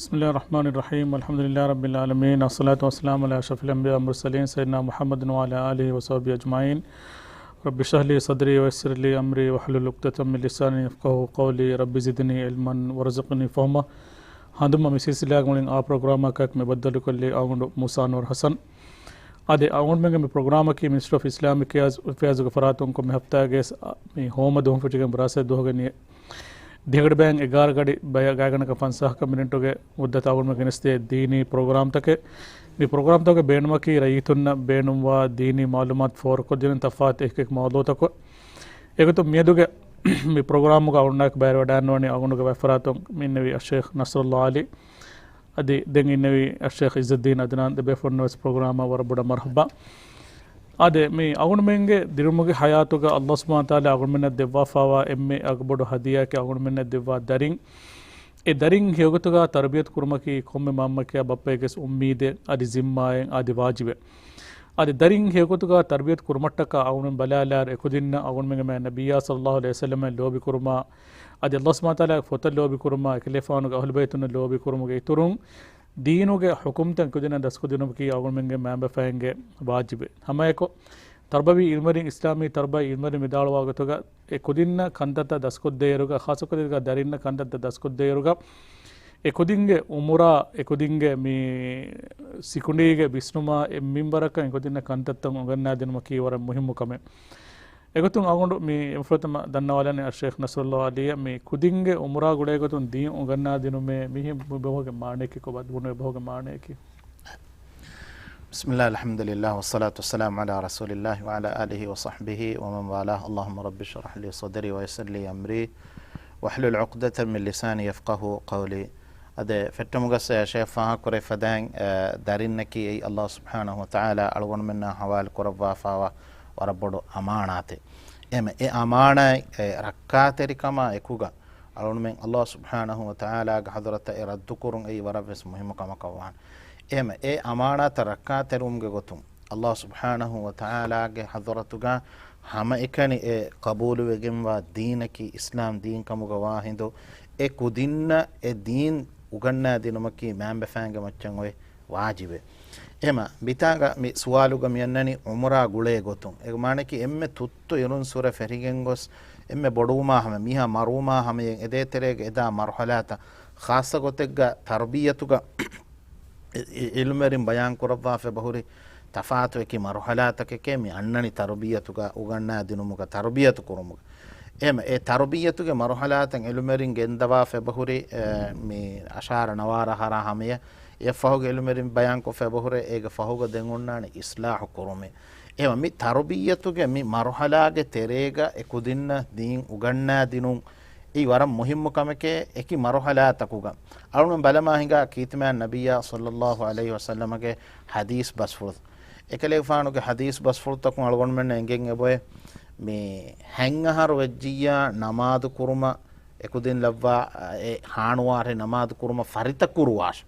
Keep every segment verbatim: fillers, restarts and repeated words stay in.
بسم الله الرحمن الرحيم. الحمد لله رب العالمين. الصلاة والسلام على أشرف الأنبياء والمرسلين سيدنا محمد وعلى آله وصحبه أجمعين. رب اشرح لي صدري ويسر لي أمري واحلل عقدة من لساني يفقهوا قولي. رب زدني علما وارزقني فهما. ހަނދުމަ މި ސިލްސިލާގެ މުޅިން އާ ޕްރޮގްރާމަކަށް މި ބައްދަލުކޮށްލި އަޅުގަނޑު މޫސާ އަންވަރު ހަސަން. އަދި އަޅުގަނޑުމެންގެ މި ޕްރޮގްރާމަކީ މިނިސްޓްރީ އޮފް އިސްލާމިކް އެފެއާޒުގެ ފަރާތުން ކޮންމެ ހަފްތާގެ މި ހޯމަ ދުވަހުން ފުށިގެން ބުރާސް ދުވަހުގެ ދިހަގަޑި ބައިން އެގާރަ ގަޑި ބަޔަށް ގާތްގަނޑަކަށް ފަންސާހަކަށް މިނެޓުގެ މުއްދަތަށް އަޅުގަނޑުމެން ގެނެސްދޭ ދީނީ ޕްރޮގްރާމްތަކެއް. މި ޕްރޮގްރާމްތަކުގެ ބޭނުމަކީ ރައްޔިތުންނަށް ބޭނުންވާ ދީނީ މައުލޫމާތު ފޯރުކޮށްދިނުން ތަފާތު އެކި އެކި މައުޟޫޢުތަކުން. އެގޮތުން މިއަދުގެ މި ޕްރޮގްރާމުގަ އަޅުގަނޑާއެކު ބައިވެރިވެވަޑައިގަންނަވަނީ އަޅުގަނޑުގެ ވައްފަރާތުން މި އިންނެވި އައްޝޭޚް ނަޞްރުﷲ ޢަލީ. އަދި ދެން އިންނެވި އައްޝޭޚް ޢިއްޒުއްދީން ޢަދްނާން. ދެބޭފުޅުންނަށް ވެސް ޕްރޮގްރާމަށް ވަރަށް ބޮޑަށް މަރުޙަބާ. އާދެ، މި އަޅުގަނޑުމެންގެ ދިރުމުގެ ޙަޔާތުގަ ﷲ ސުބްޙާނަހޫ ވަތަޢާލާ އަޅުގަނޑުމެންނަށް ދެއްވާފައިވާ އެންމެ އަގުބޮޑު ހަދިޔާއަކީ އަޅުގަނޑުމެންނަށް ދެއްވާ ދަރިން. އެ ދަރިން ހެޔޮގޮތުގަ ތަރުބިޔަތު ކުރުމަކީ ކޮންމެ މަންމައަކަށް ބައްޕައެއްގެ އުއްމީދެއް އަދި ޒިންމާއެއް އަދި ވާޖިބެއް. އަދި ދަރިން ހެޔޮގޮތުގަ ތަރުބިޔަތު ކުރުމަށްޓަކާ އަޅުގަނޑުމެން ބަލާލާއިރު އެކުދިންނަށް އަޅުގަނޑުމެންގެ މާތް ނަބިއްޔާ ޞައްލަﷲ ޢަލައިހި ވަސައްލަމައަށް ލޯބިކުރުމާ، އަދި ﷲ ސުބްޙާނަހޫ ވަތަޢާލާގެ ފޮތަށް ލޯބިކުރުމާ، އެކަލޭފާނުގެ އަހުލުބައިތުންނަށް ލޯބިކުރުމުގެ އިތުރުން، ދީނުގެ ޙުކުމްތައް ކުދިންނަށް ދަސްކޮށްދިނުމަކީ އަޅުގަނޑުމެންގެ މާބަފައިންގެ ވާޖިބެއް. ހަމައެކު، ތަރުބަވީ ޢިލްމުވެރިން، އިސްލާމީ ތަރުބަވީ ޢިލްމުވެރިން ވިދާޅުވާ ގޮތުގަ، އެ ކުދިންނަށް ކަންތައްތައް ދަސްކޮށްދޭއިރުގަ، ޚާއްޞަކޮށް ދަރިންނަށް ކަންތައްތައް ދަސްކޮށްދޭއިރުގަ، އެ ކުދިންގެ އުމުރާ، އެ ކުދިންގެ މި ސިކުނޑީގެ ވިސްނުމާ، އެ މިންވަރަކަށް އެ ކުދިންނަށް ކަންތައްތައް އުނގަންނާދިނުމަކީ ވަރަށް މުހިއްމު ކަމެއް. އެގޮތުން އަޅުގަނޑު މި ފުރަތަމަ ދަންނަވާލަނީ އައްޝޭޚް ނަޞްރުﷲ ޢަލީއަށް މި ކުދިންގެ އުމުރާ ގުޅޭގޮތުން ދީން އުނގަންނާދިނުމޭ މި ބަހުގެ މާނަޔަކީ ކޮބާ؟ ބުނު އެ ބަހުގެ މާނަޔަކީ؟ بسم الله، الحمد لله، والصلاة والسلام على رسول الله وعلى آله وصحبه ومن والاه. اللهم رب اشرح لي صدري ويسر لي أمري واحلل عقدة من لساني يفقهوا قولي. އަދި ފެއްޓުމުގަ ޝޭޚް ފާހަގަކުރެއްވިފަދައިން، އަ، ދަރިންނަކީ އެއީ ﷲ ސުބްޙާނަހޫ ވަތަޢާލާ އަޅުގަނޑުމެންނާ ޙަވާލު ކުރައްވާފައިވާ ވަރަށް ބޮޑު އަމާނާތެއް. އެމަ އެ އަމާނާތް އެ ރައްކާތެރިކަމާ އެކުގަ އަޅުގަނޑުމެން ﷲ ސުބްޙާނަހޫ ވަތަޢާލާގެ ޙަޟްރަތަށް އެ ރައްދުކުރުން އެއީ ވަރަށް ވެސް މުހިއްމު ކަމަކަށް ވާނެ. އެހެން އެ އަމާނާތަށް ރައްކާތެރިވުމުގެ ގޮތުން ﷲ ސުބްޙާނަހޫ ވަތަޢާލާގެ ޙަޟްރަތުގަ ހަމައެކަނި އެ ޤަބޫލުވެގެންވާ ދީނަކީ އިސްލާމް ދީން ކަމުގަ ވާ ހިނދު، އެ ކުދިންނަށް އެ ދީން އުގަންނާދިނުމަކީ މައިންބަފައިންގެ މައްޗަށް އޮތް ވާޖިބެއް. އެހެމަ މިތާގަ މި ސުވާލުގަ މިއަންނަނީ އުމުރާ ގުޅޭ ގޮތުން. އޭގެ މާނައަކީ އެންމެ ތުއްތު އިރުން ސުރެ ފެށިގެން ގޮސް، އެންމެ ބޮޑުވުމާ ހަމަ، މީހާ މަރުވުމާ ހަމަޔަށް އެދޭތެރޭގަ އެދާ މަރުޙަލާތައް، ޚާއްޞަ ގޮތެއްގަ ތަރުބިޔަތުގަ އި-، އި-، ޢިލްމުވެރިން ބަޔާން ކުރައްވާފަ އެބަހުރި ތަފާތު އެކި މަރުޙަލާތަކެކޭ މި އަންނަނީ ތަރުބިޔަތުގަ އުގަންނާދިނުމުގަ، ތަރުބިޔަތު ކުރުމުގަ. އެހެމަ އެ ތަރުބިޔަތުގެ މަރުޙަލާތައް ޢިލްމުވެރިން ގެންދަވާފަ އެބަހުރި، އެ، މި އަށާރަ ނަވާރަ އަހަރާ ހަމަޔަށް އެއަށް ފަހުގެ ޢިލްމުވެރިން ބަޔާންކޮށްފަ އެބަހުރޭ، އޭގެ ފަހުގަ ދެން އޮންނާނެ އިޞްލާޙު ކުރުމޭ. އެހެމަ މި ތަރުބިއްޔަތުގެ މި މަރުޙަލާގެ ތެރޭގަ އެ ކުދިންނަށް ދީން އުގަންނާދިނުން އެއީ ވަރަށް މުހިއްމު ކަމެކޭ. އެކި މަރުޙަލާތަކުގަ އަޅުން ބަލަމާ ހިނގާ ކީރިތި މާތް ނަބިއްޔާ ޞައްލައްލާހު ޢަލައިހި ވަސައްލަމަގެ ޙަދީޘް ބަސްފުޅު، އެކަލޭގެފާނުގެ ޙަދީޘް ބަސްފުޅުތަކުން އަޅުގަނޑުމެންނަށް އެނގެން އެބައޮތް، މި ހަތް އަހަރު ވެއްޖިއްޔާ ނަމާދު ކުރުމަށް އެކުދިން ލައްވާ، އެ ހާނުވާރި ނަމާދު ކުރުމަށް ފަރިތަ ކުރުވާށެ.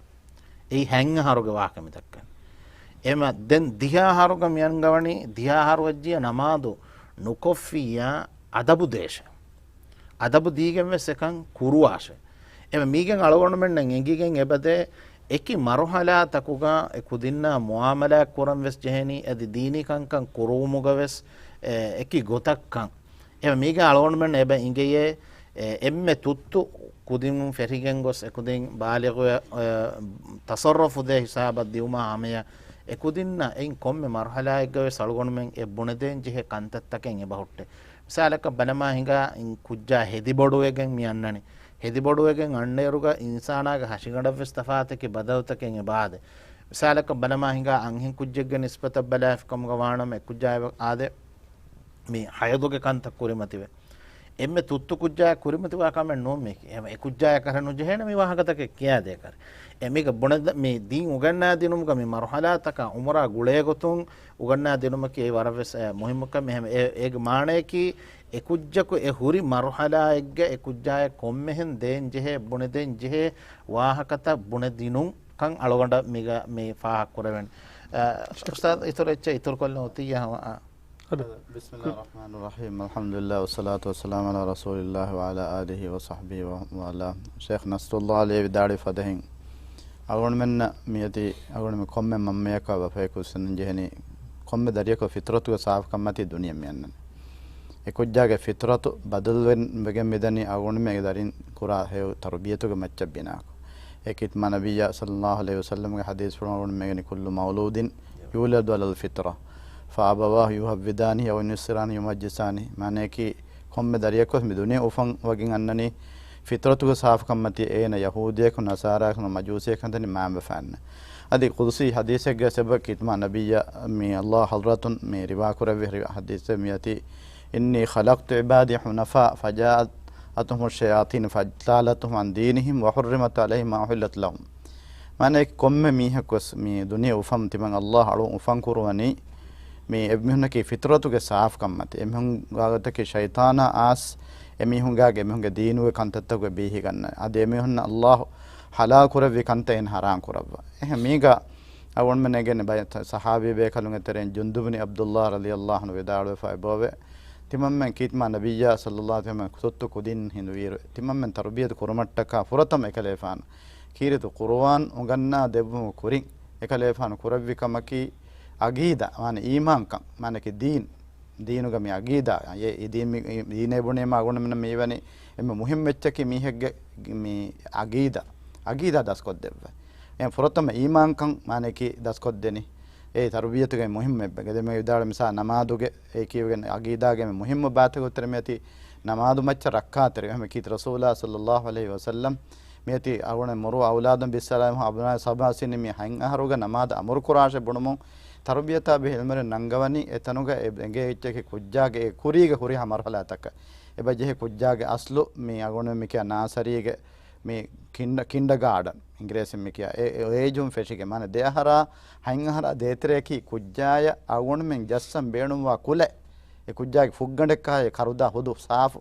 އެއީ ހަތް އަހަރުގެ ވާހަކަ މި ދައްކަނީ. އެމަ ދެން ދިހަ އަހަރުގަ މި އަންގަވަނީ، ދިހަ އަހަރު ވެއްޖިއްޔާ ނަމާދު ނުކޮށްފިއްޔާ އަދަބު ދޭށޭ. އަދަބު ދީގެން ވެސް އެކަން ކުރުވާށޭ. އެމަ މީގެން އަޅުގަނޑުމެންނަށް އެނގިގެން އެބަދޭ، އެކި މަރުޙަލާތަކުގަ އެ ކުދިންނާ މުޢާމަލާތް ކުރަން ވެސް ޖެހެނީ، އަދި ދީނީ ކަންކަން ކުރުވުމުގަ ވެސް، އެ، އެކި ގޮތަށްކަން. އެމަ މީގެ އަޅުގަނޑުމެން އެބަ އިނގެޔޭ، އެ، އެންމެ ތުއްތު ކުދިން ފެށިގެން ގޮސް އެކުދިން ބާލިޣުވެ، އެ، ތަޞައްރަފު ދޭ ހިސާބަށް ދިއުމާ ހަމަޔަށް އެކުދިންނަށް އެއިން ކޮންމެ މަރުޙަލާއެއްގަ ވެސް އަޅުގަނޑުމެން އެ ބުނެދޭން ޖެހޭ ކަންތައްތަކެއް އެބަހުއްޓޭ. މިސާލަކަށް ބަލަމާ ހިނގާ، އިން ކުއްޖާ ހެދިބޮޑުވެގެން މި އަންނަނީ. ހެދިބޮޑުވެގެން އަންނައިރުގަ އިންސާނާގެ ހަށިގަނޑަށް ވެސް ތަފާތަކި ބަދަލުތަކެއް އެބައާދޭ. މިސާލަކަށް ބަލަމާ ހިނގާ، އަންހެން ކުއްޖެއްގެ ނިސްބަތަށް ބަލާފި ކަމުގަ ވާނަމަ އެ ކުއްޖާ އެބަ އާދޭ މި ޙައިޟުގެ ކަންތައް ކުރިމަތިވެ. އެންމެ ތުއްތު ކުއްޖާއަށް ކުރިމަތިވާ ކަމެއް ނޫން މީކީ. އެހެން އެ ކުއްޖާޔަކަށް ނުޖެހޭނެ މި ވާހަކަތަކެއް ކިޔާދޭކަށް. އެ މީގަ ބުނެދ-، މި ދީން އުގަންނާދިނުމުގަ މި މަރުޙަލާތަކާ އުމުރާ ގުޅޭގޮތުން އުގަންނާދިނުމަކީ އެއީ ވަރަށް ވެސް، އެ، މުހިއްމު ކަމެއް. އެހެން އެ، އޭގެ މާނަޔަކީ އެ ކުއްޖަކު އެ ހުރި މަރުޙަލާއެއްގަ އެ ކުއްޖާޔަށް ކޮންމެހެން ދޭން ޖެހޭ، ބުނެދޭން ޖެހޭ ވާހަކަތައް ބުނެދިނުން ކަން އަޅުގަނޑަށް މީގަ މި ފާހަގަކުރެވެން. އަ، އުސްތާޛް، އިތުރު އެއްޗެއް އިތުރުކޮށްލަން އޮތިއްޔާ ހަމަ، އަ. އަދަ. بسم الله الرحمن الرحيم. الحمد لله والصلاة والسلام على رسول الله وعلى آله وصحبه ومن والاه. ޝޭޚް ނަޞްރުﷲ ޢަލީ ވިދާޅުވި ފަދައިން، އަޅުގަނޑުމެންނަށް މިއޮތީ އަޅުގަނޑުމެން ކޮންމެ މަންމަޔަކާ ބަފަޔަކު އުސްނަން ޖެހެނީ، ކޮންމެ ދަރިޔަކު ފިޠުރަތުގެ ސާފުކަންމަތީ ދުނިޔެ މިއަންނަނީ. އެ ކުއްޖާގެ ފިޠުރަތު ބަދަލުވެގެން މިދަނީ އަޅުގަނޑުމެން އެ ދަރިން ކުރާ ހެޔޮ ތަރުބިޔަތުގެ މައްޗަށް ބިނާކޮށް. އެ ކީރިތި މާ ނަބިއްޔާ ޞައްލައްލާހު ޢަލައިހި ވަސައްލަމްގެ ޙަދީޘްފުޅުން އަޅުގަނޑުމެން މިއެނގެނީ، كل مولود يولد على الفطرة فأبواه يهودانه أو ينصرانه يمجسانه. މާނަޔަކީ، ކޮންމެ ދަރިޔަކުވެސް މި ދުނިޔެ އުފަން ވަގެން އަންނަނީ ފިޠުރަތުގެ ސާފުކަންމަތީ، އޭނަ ޔަހޫދިޔަކު، ނަޞާރާއަކު، މަޖޫސީއަކަށް ނަތަނީ މާބަފައިންނެއް. އަދި ޤުދުސީ ޙަދީޘެއްގަ ސަބަ ކީރިތި މާ ނަބިއްޔާ މި ﷲ ޙަޟްރަތުން މި ރިވާކުރެއްވި ރިވާ ޙަދީޘެއް މިއޮތީ، إني خلقت عبادي حنفاء فجاءتهم الشياطين فاجتالتهم عن دينهم وحرمت عليهم ما أحلت لهم. މާނައަކީ، ކޮންމެ މީހަކުވެސް މި ދުނިޔެ އުފަން ތިމަން ﷲ އަޅުން އުފަން ކުރުވަނީ، މި އެމީހުންނަކީ ފިޠުރަތުގެ ސާފުކަންމަތި. އެމީހުން ގާގޮތަކީ ޝައިޠާނާ އާސް، އެމީހުން ގާގެ އެމީހުންގެ ދީނުގެ ކަންތައްތަކުގެ ބީހިގަންނަ. އަދި އެމީހުންނަށް ﷲ ޙަލާލު ކުރެއްވި ކަންތައް އޭނަ ޙަރާން ކުރައްވާ. އެހެން މީގަ އަޅުގަނޑުމެން އެނގޭނެ ބައެއް ޞަޙާބީ ބޭކަލުންގެ ތެރެއިން ޖުންދުބު ބިން ޢަބްދުﷲ ރަޟިޔަﷲ ޢަންހު ވިދާޅުވެފަ އެބައޮވޭ. ތިމަންމެން ކީރިތި މާ ނަބިއްޔާ ޞައްލައްލާހު ޢަލައިހި ވަސައްލަމަށް ސުއްތު ކުދިން ހިނދުވިއިރު، ތިމަންމެން ތަރުބިޔަތު ކުރުމަށްޓަކާ ފުރަތަމަ އެކަލޭފާނު ކީރިތި ޤުރުއާން އުނގަންނާ ދެއްވުމުގެ ކުރިން އެކަލޭފާނު ކުރެއްވި ކަމަކީ ޢަގީދާ، މާނަ އީމާންކަން، މާނައަކީ ދީން. ދީނުގަ މި ޢަގީދާ، އެ، އެ ދީން މި، ދީނޭ ބުނީމާ އަޅުގަނޑުމެންނަށް މިވަނީ އެންމެ މުހިއްމު އެއްޗަކީ މީހެއްގެ މި ޢަގީދާ، ޢަގީދާ ދަސްކޮށްދެއްވާ. އެ ފުރަތަމަ އީމާންކަން މާނައަކީ ދަސްކޮށްދެނީ. އެ ތަރުބިޔަތުގެ މުހިއްމު އެއް ބަ-، ގެދެމެ ވިދާޅު މިސާ ނަމާދުގެ އެ ކިޔެވިގެން ޢަގީދާގެ މި މުހިއްމު ބާތަކު ތެރެ މިއޮތީ ނަމާދު މައްޗަށް ރައްކާތެރި. އެހެން ކީރިތި ރަސޫލާ ޞައްލައްލާހު ޢަލައިހި ވަސައްލަމް މިއޮތީ އަޅުގަނޑު مروا أولادكم بالصلاة وهم أبناء سبع سنين، މި ހަތް އަހަރުގަ ނަމާދު އަމުރު ކުރާށޭ ބުނުމުން ތަރުބިޔަތާ ބެހޭ ޢިލްމުވެރިން ނަންގަވަނީ އެތަނުގަ އެ އެނގޭ އެއްޗަކީ ކުއްޖާގެ އެ ކުރީގެ ހުރިހާ މަރުޙަލާތަކަށް އެބަ ޖެހޭ ކުއްޖާގެ އަސްލު މި އަޅުގަނޑު މި ކިޔާ ނާސަރީގެ މި ކިންޑަ-، ކިންޑަގާޑަން އިނގިރޭސިން މި ކިޔާ އެ، އެ އޭޖުން ފެށިގެން، މާނަ ދެ އަހަރާ ހަތް އަހަރާ ދޭތެރެއަކީ ކުއްޖާޔަށް އަޅުގަނޑުމެން ޖައްސަން ބޭނުންވާ ކުލަ، އެ ކުއްޖާގެ ފުއްގަނޑެއްކާ އެ ކަރުދާ ހުދު ސާފު،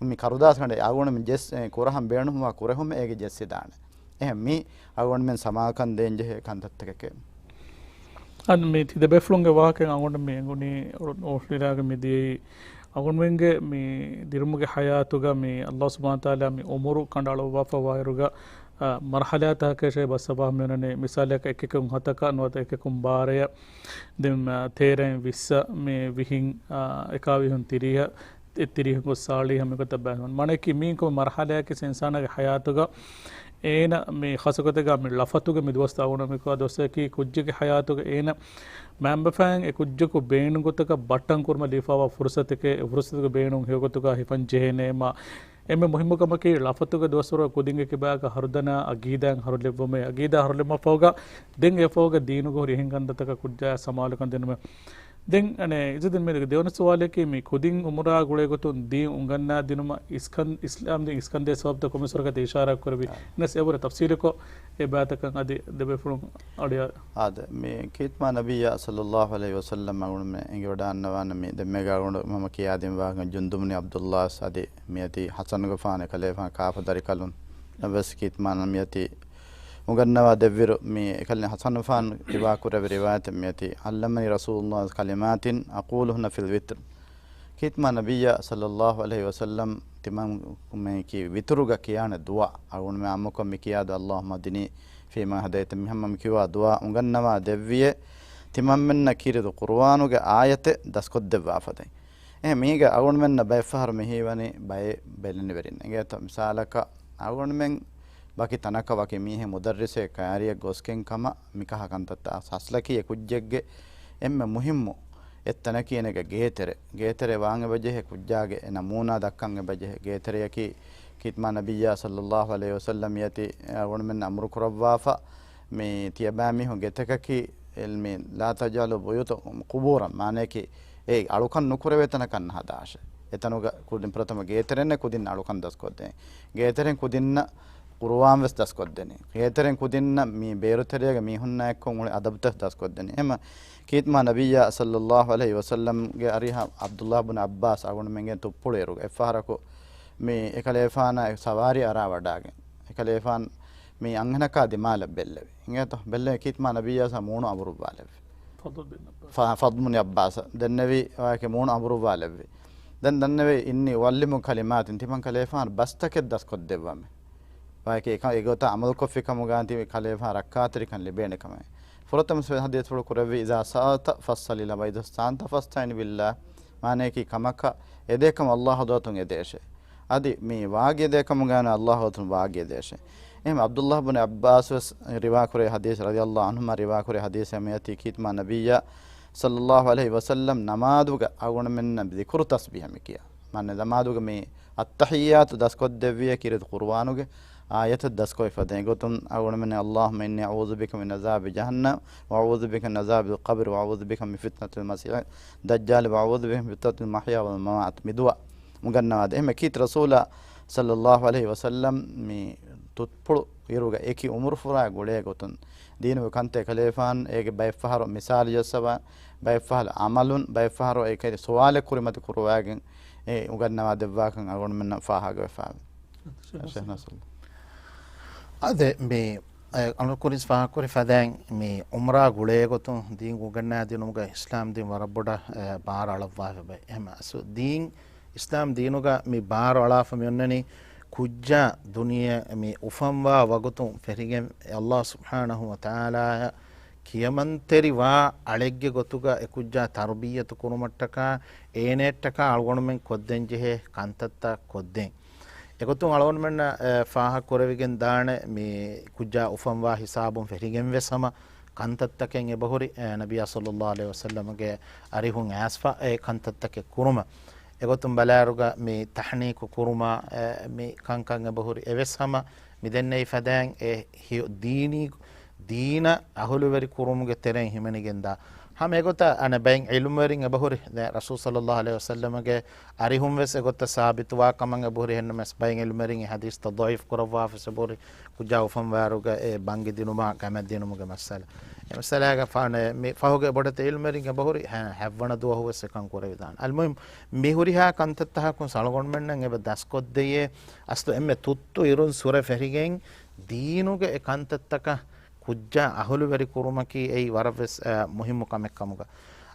މި ކަރުދާސްގަނޑެއް އަޅުގަނޑުމެން ޖެސް-، އެ ކުރަހަން ބޭނުންވާ ކުރެހުމެއް އޭގެ ޖެއްސިދާނެ. އެހެން މީ އަޅުގަނޑުމެން ސަމާލުކަން ދޭންޖެހޭ ކަންތައްތަކެކޭ. އަދި މި ތި ދެބޭފުޅުންގެ ވާހަކައިން އަޅުގަނޑު މި އެނގުނީ އޮޅު-، އޮޅުން އިރާގެ މި ދިޔައީ އަޅުގަނޑުމެންގެ މި ދިރުމުގެ ޙަޔާތުގަ މި ﷲ ސުބްޙާނަހޫ ވަތަޢާލާ މި ޢުމުރު ކަނޑައަޅުއްވާފަ ވާއިރުގަ، އަ، މަރުޙަލާތަކަށޭ ބަސް ސަބާ މިއޮންނަނީ. މިސާލަކަށް އެކެކުން ހަތަކަށް ނުވަތަ އެކެކުން ބާރަޔަށް، ދެން، އަ، ތޭރައިން ވިއްސަށް މި ވިހިން، އަ، އެކާވީހުން ތިރީހަށް، އެއްތިރީހަކު ސާޅީހަށް މިގޮތަށް ބައިވެރިވަން. މާނައަކީ މީން ކޮންމެ މަރުޙަލާއަކީ އިންސާނާގެ ޙަޔާތުގަ އޭނަ މި ޚާއްޞަގޮތެއްގަ މި ޅަފަތުގެ މި ދުވަސް އަޅުގަނޑު މި ކުރާ ދުވަސްތަކަކީ ކުއްޖެއްގެ ޙަޔާތުގަ އޭނަ މައިންބަފައިން އެ ކުއްޖަކު ބޭނުން ގޮތަކަށް ބައްޓަން ކުރުމަށް ލިބިފައިވާ ފުރުޞަތެކޭ. އެ ފުރުޞަތުގެ ބޭނުން ހެޔޮގޮތުގަ ހިފަން ޖެހޭނޭ މާ. އެންމެ މުހިއްމު ކަމަކީ ޅަފަތުގެ ދުވަސްވަރުގަ ކުދިންގެ ކިބާގަ ހަރުދަނާ ޢަގީދާއެއް ހަރުލެއްވުމޭ. ޢަގީދާ ހަރުލެއްވުމަށް ފަހުގަ ދެން އެ ފަހުގަ ދީނުގެ ހުރި އެހެން ކަންތައްތަކަށް ކުއްޖާއަށް ސަމާލުކަން ދިނުމޭ. ދެން އަނެއް އިޒުދީން މީރުގެ ދެވަނަ ސުވާލަކީ މި ކުދިން އުމުރާ ގުޅޭގޮތުން ދީން އުނގަންނާ ދިނުމަށް އިސްކަން-، އިސްލާމްދީން އިސްކަންދޭ ސަބަބުތައް ކޮންމެސް ވަރަކަށް ތި އިޝާރާ ކުރެއްވި. އާ. އިނަސް އެވަރަށް ތަފްސީލުކޮށް އެ ބާތަކަށް އަދި ދެބޭފުޅުން އަޅިއާ. އާދެ، މި ކީރިތި މާ ނަބިއްޔާ ޞައްލައްލާހު ޢަލައިހި ވަސައްލަމް އަޅުގަނޑުމެން އެނގިވަޑައިގަންނަވާނެ މި ދެންމެ ގާގުނޑު މަމަ ކިޔާދިން ވާހަކަ ޖުންދުބު ބިން ޢަބްދުﷲ އަސް އަދި މިއޮތީ ޙަސަނުގެފާނު އެކަލޭފާނު ކާފަ ދަރިކަލުން ވެސް ކީރިތި މާ ނަބިއްޔާ މިއޮތީ އުނގަންނަވާ ދެއްވިއިރު، މި އެކަލޭ ޙަސަނުފާނު ރިވާ ކުރެއްވި ރިވާޔަތެއް މިއޮތީ، ޢައްލަމަނީ ރަސޫލުﷲ ކަލިމާތިން އަޤޫލުހުންނަ ފިލް ވިތްރި. ކީރިތި މާ ނަބިއްޔާ ޞައްލައްލާހު ޢަލައިހި ވަސައްލަމް ތިމަންމެން ކީ ވިތުރުގަ ކިޔާނެ ދުޢާ. އަޅުގަނޑުމެން ޢާއްމުކޮށް މި ކިޔާ ދުޢާ، اللهم اهدني فيمن هديت، މި ހަމަ މި ކިޔާ ދުޢާ އުނގަންނަވާ ދެއްވިއޭ، ތިމަންމެންނަށް ކީރިތި ޤުރުއާނުގެ އާޔަތެއް ދަސްކޮށްދެއްވާފަދައިން. އެހެން މީގަ އަޅުގަނޑުމެންނަށް ބައެއްފަހަރު މި ހީވަނީ ބައެއް ބެލެނިވެރިން އެނގޭތޯ. މިސާލަކަށް އަޅުގަނޑުމެން ވަކި ތަނަކަށް ވަކި މީހެއް މުދައްރިސެއް ކައިރިއަށް ގޮސްގެން ކަމަށް މިކަހަލަ ކަންތައްތައް. އަސްލަކީ އެ ކުއްޖެއްގެ އެންމެ މުހިއްމު އެއްތަނަކީ އޭނަގެ ގޭތެރެ. ގޭތެރެ ވާން އެބަޖެހޭ ކުއްޖާގެ އެ ނަމޫނާ ދައްކަން އެބަޖެހޭ. ގޭތެރެއަކީ ކީރިތި މާ ނަބިއްޔާ ޞައްލައްލާހު ޢަލައިހި ވަސައްލަމް މިއޮތީ އަޅުގަނޑުމެންނަށް އަމުރު ކުރައްވާފަ މި ތިޔަބައިމީހުން ގެތަކަކީ އިލްމީ، لا تجعلوا بيوتكم قبورا، މާނައަކީ އެ އަޅުކަން ނުކުރެވޭ ތަނަކަށް ނަހަދާށޭ. އެތަނުގަ ކުދިން ފުރަތަމަ ގޭތެރެންނޭ ކުދިން އަޅުކަން ދަސްކޮށްދޭ. ގޭތެރެން ކުދިންނަށް ޤުރުއާން ވެސް ދަސްކޮށްދެނީ. ގޭތެރެން ކުދިންނަށް މި ބޭރުތެރެއަކަށް މީހުންނާ އެއްކޮށް އުޅޭ އަދަބުތައް ދަސްކޮށްދެނީ. އެހެންމަ ކީރިތި މާ ނަބިއްޔާ ޞައްލައްލާހު ޢަލައިހި ވަސައްލަމްގެ އަރިހަށް ޢަބްދުﷲ ބުން ޢައްބާސް އަޅުގަނޑުމެންގެ ތުއްޕުޅު އިރުގަ އެއްފަހަރަކު މި އެކަލޭފާނާ ސަވާރީ އަރާ ވަޑާގެން އެކަލޭފާން މި އަންހެނަކާ ދިމާލަށް ބެއްލެވި. އިނގޭތޯ، ބެއްލެވި ކީރިތި މާ ނަބިއްޔާ ސާ މޫނު އަބުރުއްވާލެއްވި. ފަޟްލު ބިން ޢައްބާސް. ފަ-، ފަޟްލު ބިން ޢައްބާސް ދެންނެވި ވާހަކަ މޫނު އަބުރުއްވާލެއްވި. ދެން ދަންނެވި، إني أعلمك كلمات، ތިމަން ކަލޭފާނު ބަސްތަކެއް ދަސްކޮށްދެއްވަމޭ. ވާއެކޭ އެކަ-، އެގޮތަށް ޢަމަލުކޮށްފި ކަމުގާ ތިބި ކަލޭފާން ރައްކާތެރިކަން ލިބޭނެ ކަމެއް. ފުރަތަމަ ސްވެ ޙަދީޘްފުޅު ކުރެއްވި، "إذا سألت فاسأل الله، وإذا استعنت فاستعن بالله." މާނަޔަކީ ކަމަކަށް އެދޭކަމަށް ﷲ ޙަޟްރަތުން އެދޭށޭ. އަދި މި ވާގި އެދޭކަމުގާ ﷲ ޙަޟްރަތުން ވާގި އެދޭށޭ. އެހެން ޢަބްދުﷲ ބުން ޢައްބާސް ވެސް ރިވާކުރޭ ޙަދީޘް، ރަޟިޔަﷲ ޢަންހުމާ ރިވާކުރޭ ޙަދީޘެއް މިއޮތީ ކީރިތި މާ ނަބިއްޔާ ޞައްލަﷲ ޢަލައިހި ވަސައްލަމް ނަމާދުގަ އަޅުގަނޑުމެންނަށް ޛިކުރު ތަސްބީޙަ މި ކިޔާ. މާނަ ނަމާދުގަ މި އައްތަޙިއްޔާތު ދަސްކޮށްދެއްވިޔޭ ކީރިތި ޤުރުއާނުގެ އާޔަތެއް ދަސްކޮށްފަދަ. އެގޮތުން އަޅުގަނޑުމެން، "اللهم إني أعوذ بك من عذاب جهنم، وأعوذ بك من عذاب القبر، وأعوذ بك من فتنة المسيح الدجال، وأعوذ بك من فتنة المحيا والممات" މި ދުޢާ އުނގަންނަވާދޭ. އެހެންމެ ކީރިތި ރަސޫލާ ޞައްލަﷲ ޢަލައިހި ވަސައްލަމް މި ތުތްޕުޅު އިރުގަ އެކި އުމުރުފުރާ ގުޅޭ ގޮތުން ދީނުގެ ކަންތައް ކަލޭފާން އޭގެ ބައެއްފަހަރު މިސާލު ޖައްސަވާ، ބައެއްފަހަރު ޢަމަލުން، ބައެއްފަހަރު އެކަލި ސުވާލެއް ކުރިމަތި ކުރުވާގެން އެ އުނގަންނަވާ ދެއްވާކަން އަޅުގަނޑުމެންނަށް ފާހަގަވެފާވޭ. ޝޭޚް ނަސްރު. އަދެ މި، އެ، އަޅުގަނޑު ކުރިން ފާހަގަކުރި ފަދައިން މި އުމްރާ ގުޅޭ ގޮތުން ދީން އުނގަންނާ ދިނުމުގަ އިސްލާމް ދީން ވަރަށް ބޮޑަށް، އެ، ބާރު އަޅައްވާފަ ބައި. އެހެން އަސް ދީން އިސްލާމް ދީނުގަ މި ބާރު އަޅާފަ މި އޮންނަނީ، ކުއްޖާ ދުނިޔެ މި އުފަންވާ ވަގުތުން ފެށިގެން ﷲ ސުބްޙާނަހޫ ވަތަޢާލާއަށް ކިޔަމަންތެރިވާ އަޅެއްގެ ގޮތުގަ އެ ކުއްޖާ ތަރުބިއްޔަތު ކުރުމަށްޓަކާ އޭނައަށްޓަކާ އަޅުގަނޑުމެން ކޮށްދޭން ޖެހޭ ކަންތައްތައް ކޮށްދޭން. އެގޮތުން އަޅުގަނޑުމެންނަށް، އެ، ފާހަގަ ކުރެވިގެން ދާނެ މި ކުއްޖާ އުފަންވާ ހިސާބުން ފެށިގެން ވެސް ހަމަ ކަންތައްތަކެއް އެބަހުރި، އެ، ނަބިއްޔާ ޞައްލަﷲ ޢަލައިހި ވަސައްލަމްގެ އަރިހުން އައިސްފަ އެ ކަންތައްތަކެއް ކުރުމަށް. އެގޮތުން ބަލާއިރުގަ މި ތަޙްނީކު ކުރުމާ، އެ، މި ކަންކަން އެބަހުރި އެވެސް ހަމަ މިދެންނެވި ފަދައިން އެ ހި-، ދީނީ، ދީނަށް އަހުލުވެރި ކުރުމުގެ ތެރެއިން ހިމެނިގެންދާ. ހަމަ އެގޮތަށް އަނެއް ބައެއް ޢިލްމުވެރިން އެބަހުރި، ދެ ރަސޫލު ޞައްލަﷲ ޢަލައިހި ވަސައްލަމްގެ އަރިހުން ވެސް އެގޮތަށް ސާބިތުވާ ކަމަށް އެބަހުރި. އެހެންނަމަވެސް ބައެއް ޢިލްމުވެރިން އެ ޙަދީޘްތައް ޟަޢީފް ކުރައްވާފަސް އެބަހުރި. ކުއްޖާ އުފަންވާއިރުގަ އެ ބަންގި ދިނުމާ ގަމެއް ދިނުމުގެ މައްސަލަ. އެ މައްސަލާގެ ފާނެ މި ފަހުގެ ބޮޑެތި ޢިލްމުވެރިން އެބަހުރި ހަ-، ހަތްވަނަ ދުވަހު ވެސް އެކަން ކުރެވިދާނެ. އަލްމުހިމް، މި ހުރިހާ ކަންތައްތަކުން އަޅުގަނޑުމެންނަށް އެބަ ދަސްކޮށްދެޔޭ، އަސްލު އެންމެ ތުއްތު އިރުން ސުރެ ފެށިގެން ދީނުގެ އެ ކަންތައްތަކަށް ކުއްޖާ އަހުލުވެރި ކުރުމަކީ އެއީ ވަރަށްވެސް، އަ، މުހިއްމު ކަމެއް ކަމުގަ.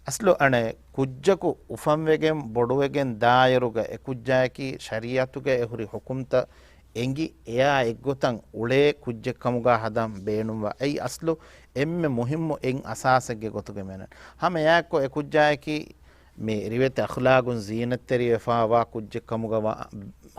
އަސްލު އަނެއް ކުއްޖަކު އުފަންވެގެން ބޮޑުވެގެން ދާއިރުގަ އެ ކުއްޖާއަކީ ޝަރީޢަތުގަ އެ ހުރި ޙުކުމްތައް އެނގި، އެއާ އެއްގޮތަށް އުޅޭ ކުއްޖެއްކަމުގަ ހަދަން ބޭނުންވާ. އެއީ އަސްލު އެންމެ މުހިއްމު އެއް އަސާސެއްގެ ގޮތުގަ މެނެން. ހަމަ އެއާއެއްކޮށް އެ ކުއްޖާއަކީ މި ރިވެތި އަޚްލާގުން ޒީނަތްތެރިވެފާވާ ކުއްޖެއްކަމުގަ ވާ-،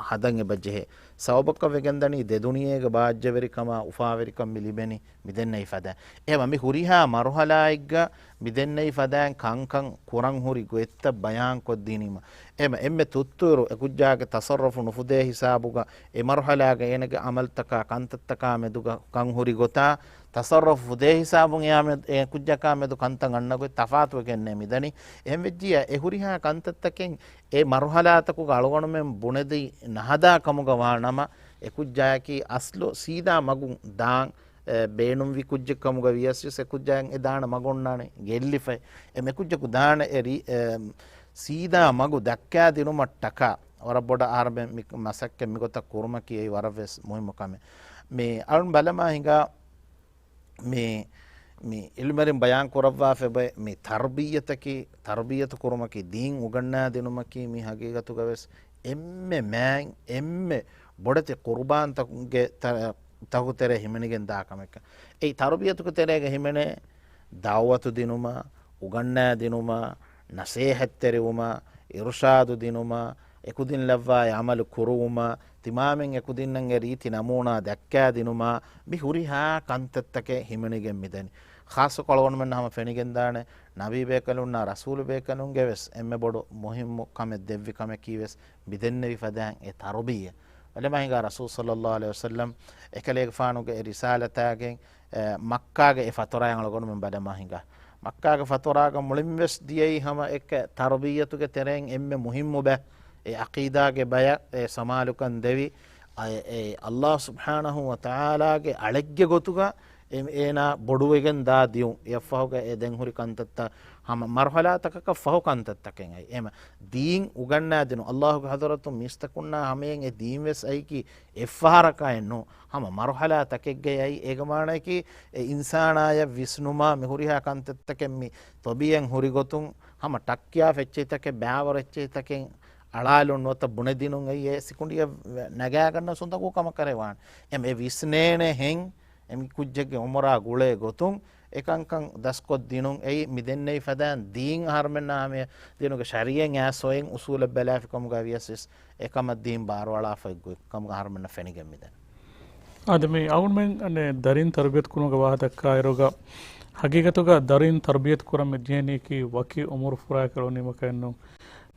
ހަދަން އެބަ ޖެހޭ. ސަބަބަކަށް ވެގެންދަނީ ދެދުނިޔޭގެ ބާއްޖަވެރިކަމާ އުފާވެރިކަން މި ލިބެނީ މިދެންނެވި ފަދަ. އެހެންވީމަ މި ހުރިހާ މަރުޙަލާއެއްގަ މިދެންނެވި ފަދައިން ކަންކަން ކުރަން ހުރި ގޮތްތައް ބަޔާންކޮށްދިނީމަ. އެހެންވީމަ އެންމެ ތުއްތުއިރު އެ ކުއްޖާގެ ތަޞައްރަފު ނުފުދޭ ހިސާބުގަ އެ މަރުޙަލާގަ އޭނަގެ ޢަމަލުތަކާ ކަންތައްތަކާ މެދުގަ ކަން ހުރި ގޮތާ، ތަޞައްރަފު ފުދޭ ހިސާބުން އެއާ މެދު-، އެ ކުއްޖަކާ މެދު ކަންތައް އަންނަ ގޮތް ތަފާތުވެގެންނޭ މިދަނީ. އެހެންވެއްޖިއްޔާ އެ ހުރިހާ ކަންތައްތަކެއް އެ މަރުޙަލާތަކުގަ އަޅުގަނޑުމެން ބުނެދީ ނަހަދާ ކަމުގަ ވާނަމަ، އެ ކުއްޖާއަކީ އަސްލު ސީދާ މަގުން ދާން، އެ، ބޭނުންވި ކުއްޖެއްކަމުގަ ވިޔަސް ވެސް އެ ކުއްޖާއަށް އެ ދާނެ މަގު އޮންނާނެ ގެއްލިފައި. އެ މެ ކުއްޖަކު ދާނެ އެ ރީ-، އެ، ސީދާ މަގު ދައްކާދިނުމަށްޓަކާ ވަރަށް ބޮޑަށް އަހަރެމެން މި މަސައްކަތް މިގޮތަށް ކުރުމަކީ އެއީ ވަރަށްވެސް މުހިއްމު ކަމެއް. މި އަޅުން ބަލަމާ ހިނގާ މި، މި ޢިލްމުވެރިން ބަޔާން ކުރައްވާފައި ބައެއް މި ތަރުބިއްޔަތަކީ، ތަރުބިއްޔަތު ކުރުމަކީ، ދީން އުގަންނާ ދިނުމަކީ މި ހަގީގަތުގަ ވެސް އެންމެ މާތް، އެންމެ ބޮޑެތި ޤުރުބާންތަކުގެ ތަ-، ތަކު ތެރޭ ހިމެނިގެން ދާ ކަމެއް. އެއީ ތަރުބިއްޔަތުގެ ތެރޭގަ ހިމެނޭ ދަޢުވަތު ދިނުމާ، އުގަންނާ ދިނުމާ، ނަސޭހަތްތެރިވުމާ، އިރުޝާދު ދިނުމާ، އެކުދިން ލައްވާ އެ ޢަމަލު ކުރުވުމާ، ތިމާމެން އެކުދިންނަށް އެ ރީތި ނަމޫނާ ދައްކާދިނުމާ، މި ހުރިހާ ކަންތައްތަކެއް ހިމެނިގެން މިދަނީ. ޚާއްޞަކޮށް އަޅުގަނޑުމެންނަށް ހަމަ ފެނިގެންދާނެ، ނަބީބޭކަލުންނާ ރަސޫލުބޭކަލުންގެ ވެސް އެންމެ ބޮޑު މުހިއްމު ކަމެއް ދެއްވި ކަމަކީ ވެސް މިދެންނެވި ފަދައިން އެ ތަރުބިއްޔަ. ބަލަމާ ހިނގާ ރަސޫލު ޞައްލައްލާހު ޢަލައިހި ވަސައްލަމް އެކަލޭގެފާނުގެ އެ ރިސާލަތާގެން އެ، މައްކާގެ އެ ފަތުރާއިން އަޅުގަނޑުމެން ބަލަމާ ހިނގާ. މައްކާގެ ފަތުރާގަ މުޅިންވެސް ދިޔައީ ހަމަ އެކަ ތަރުބިއްޔަތުގެ ތެރެއިން އެންމެ މުހިއްމު ބައެއް، އެ ޢަޤީދާގެ ބަޔަށް އެ ސަމާލުކަން ދެވި، އަ، އެ، އެ ﷲ ސުބްޙާނަހޫ ވަތަޢާލާގެ އަޅެއްގެ ގޮތުގަ އެ، އޭނާ ބޮޑުވެގެން ދާ ދިޔުން. އެއަށްފަހުގަ އެ ދެން ހުރި ކަންތައްތައް ހަމަ މަރުޙަލާތަކަކަށް ފަހު ކަންތައްތަކެއް އައި. އެމަ ދީން އުގަންނާދިނުން، ﷲގެ ޙަޟްރަތުން މީސްތަކުންނާ ހަމަޔަށް އެ ދީން ވެސް އައިކީ އެއްފަހަރަކާއެއް ނޫން. ހަމަ މަރުޙަލާތަކެއްގައި އައި. އޭގެ މާނައަކީ އެ އިންސާނާޔަށް ވިސްނުމާ، މިހުރިހާ ކަންތައްތަކެއް މި ތޮބީއަތް ހުރިގޮތުން ހަމަ ޓައްކިޔާ އެއްޗެހިތަކެއް، ބައިވަރު އެއްޗެހިތަކެއް އަޅާލުން ނުވަތަ ބުނެދިނުން އެއީ އެ ސިކުނޑިއަށް ނަގާގަންނަ ސުންތަކު ކަމަކަށް ވާނެ. އެމް އެ ވިސްނޭނެ ހެން އެމި ކުއްޖެއްގެ އުމުރާ ގުޅޭ ގޮތުން އެކަންކަން ދަސްކޮށްދިނުން އެއީ މިދެންނެވި ފަދައިން ދީން އަހަރުމެންނާ ހަމަ ދީނުގެ ޝަރީއަތް އައިސް އޮތް އުސޫލަށް ބަލާފި ކަމުގަ ވިޔަސް އެކަމަށް ދީން ބާރުއަޅާފައި ގޮތް ކަމުގަ އަހަރުމެންނަށް ފެނިގެން މިދަނީ. އާދެ، މި އަޅުގަނޑުމެން ދަރިން ތަރުބިޔަތު ކުރުމުގެ ވާހަކަ ދައްކާއިރުގަ، ހަގީގަތުގަ ދަރިން ތަރުބިޔަތު ކުރަން މި ޖެހެނީކީ ވަކި އުމުރު ފުރާ ކަޅުނީމަކަށްނު.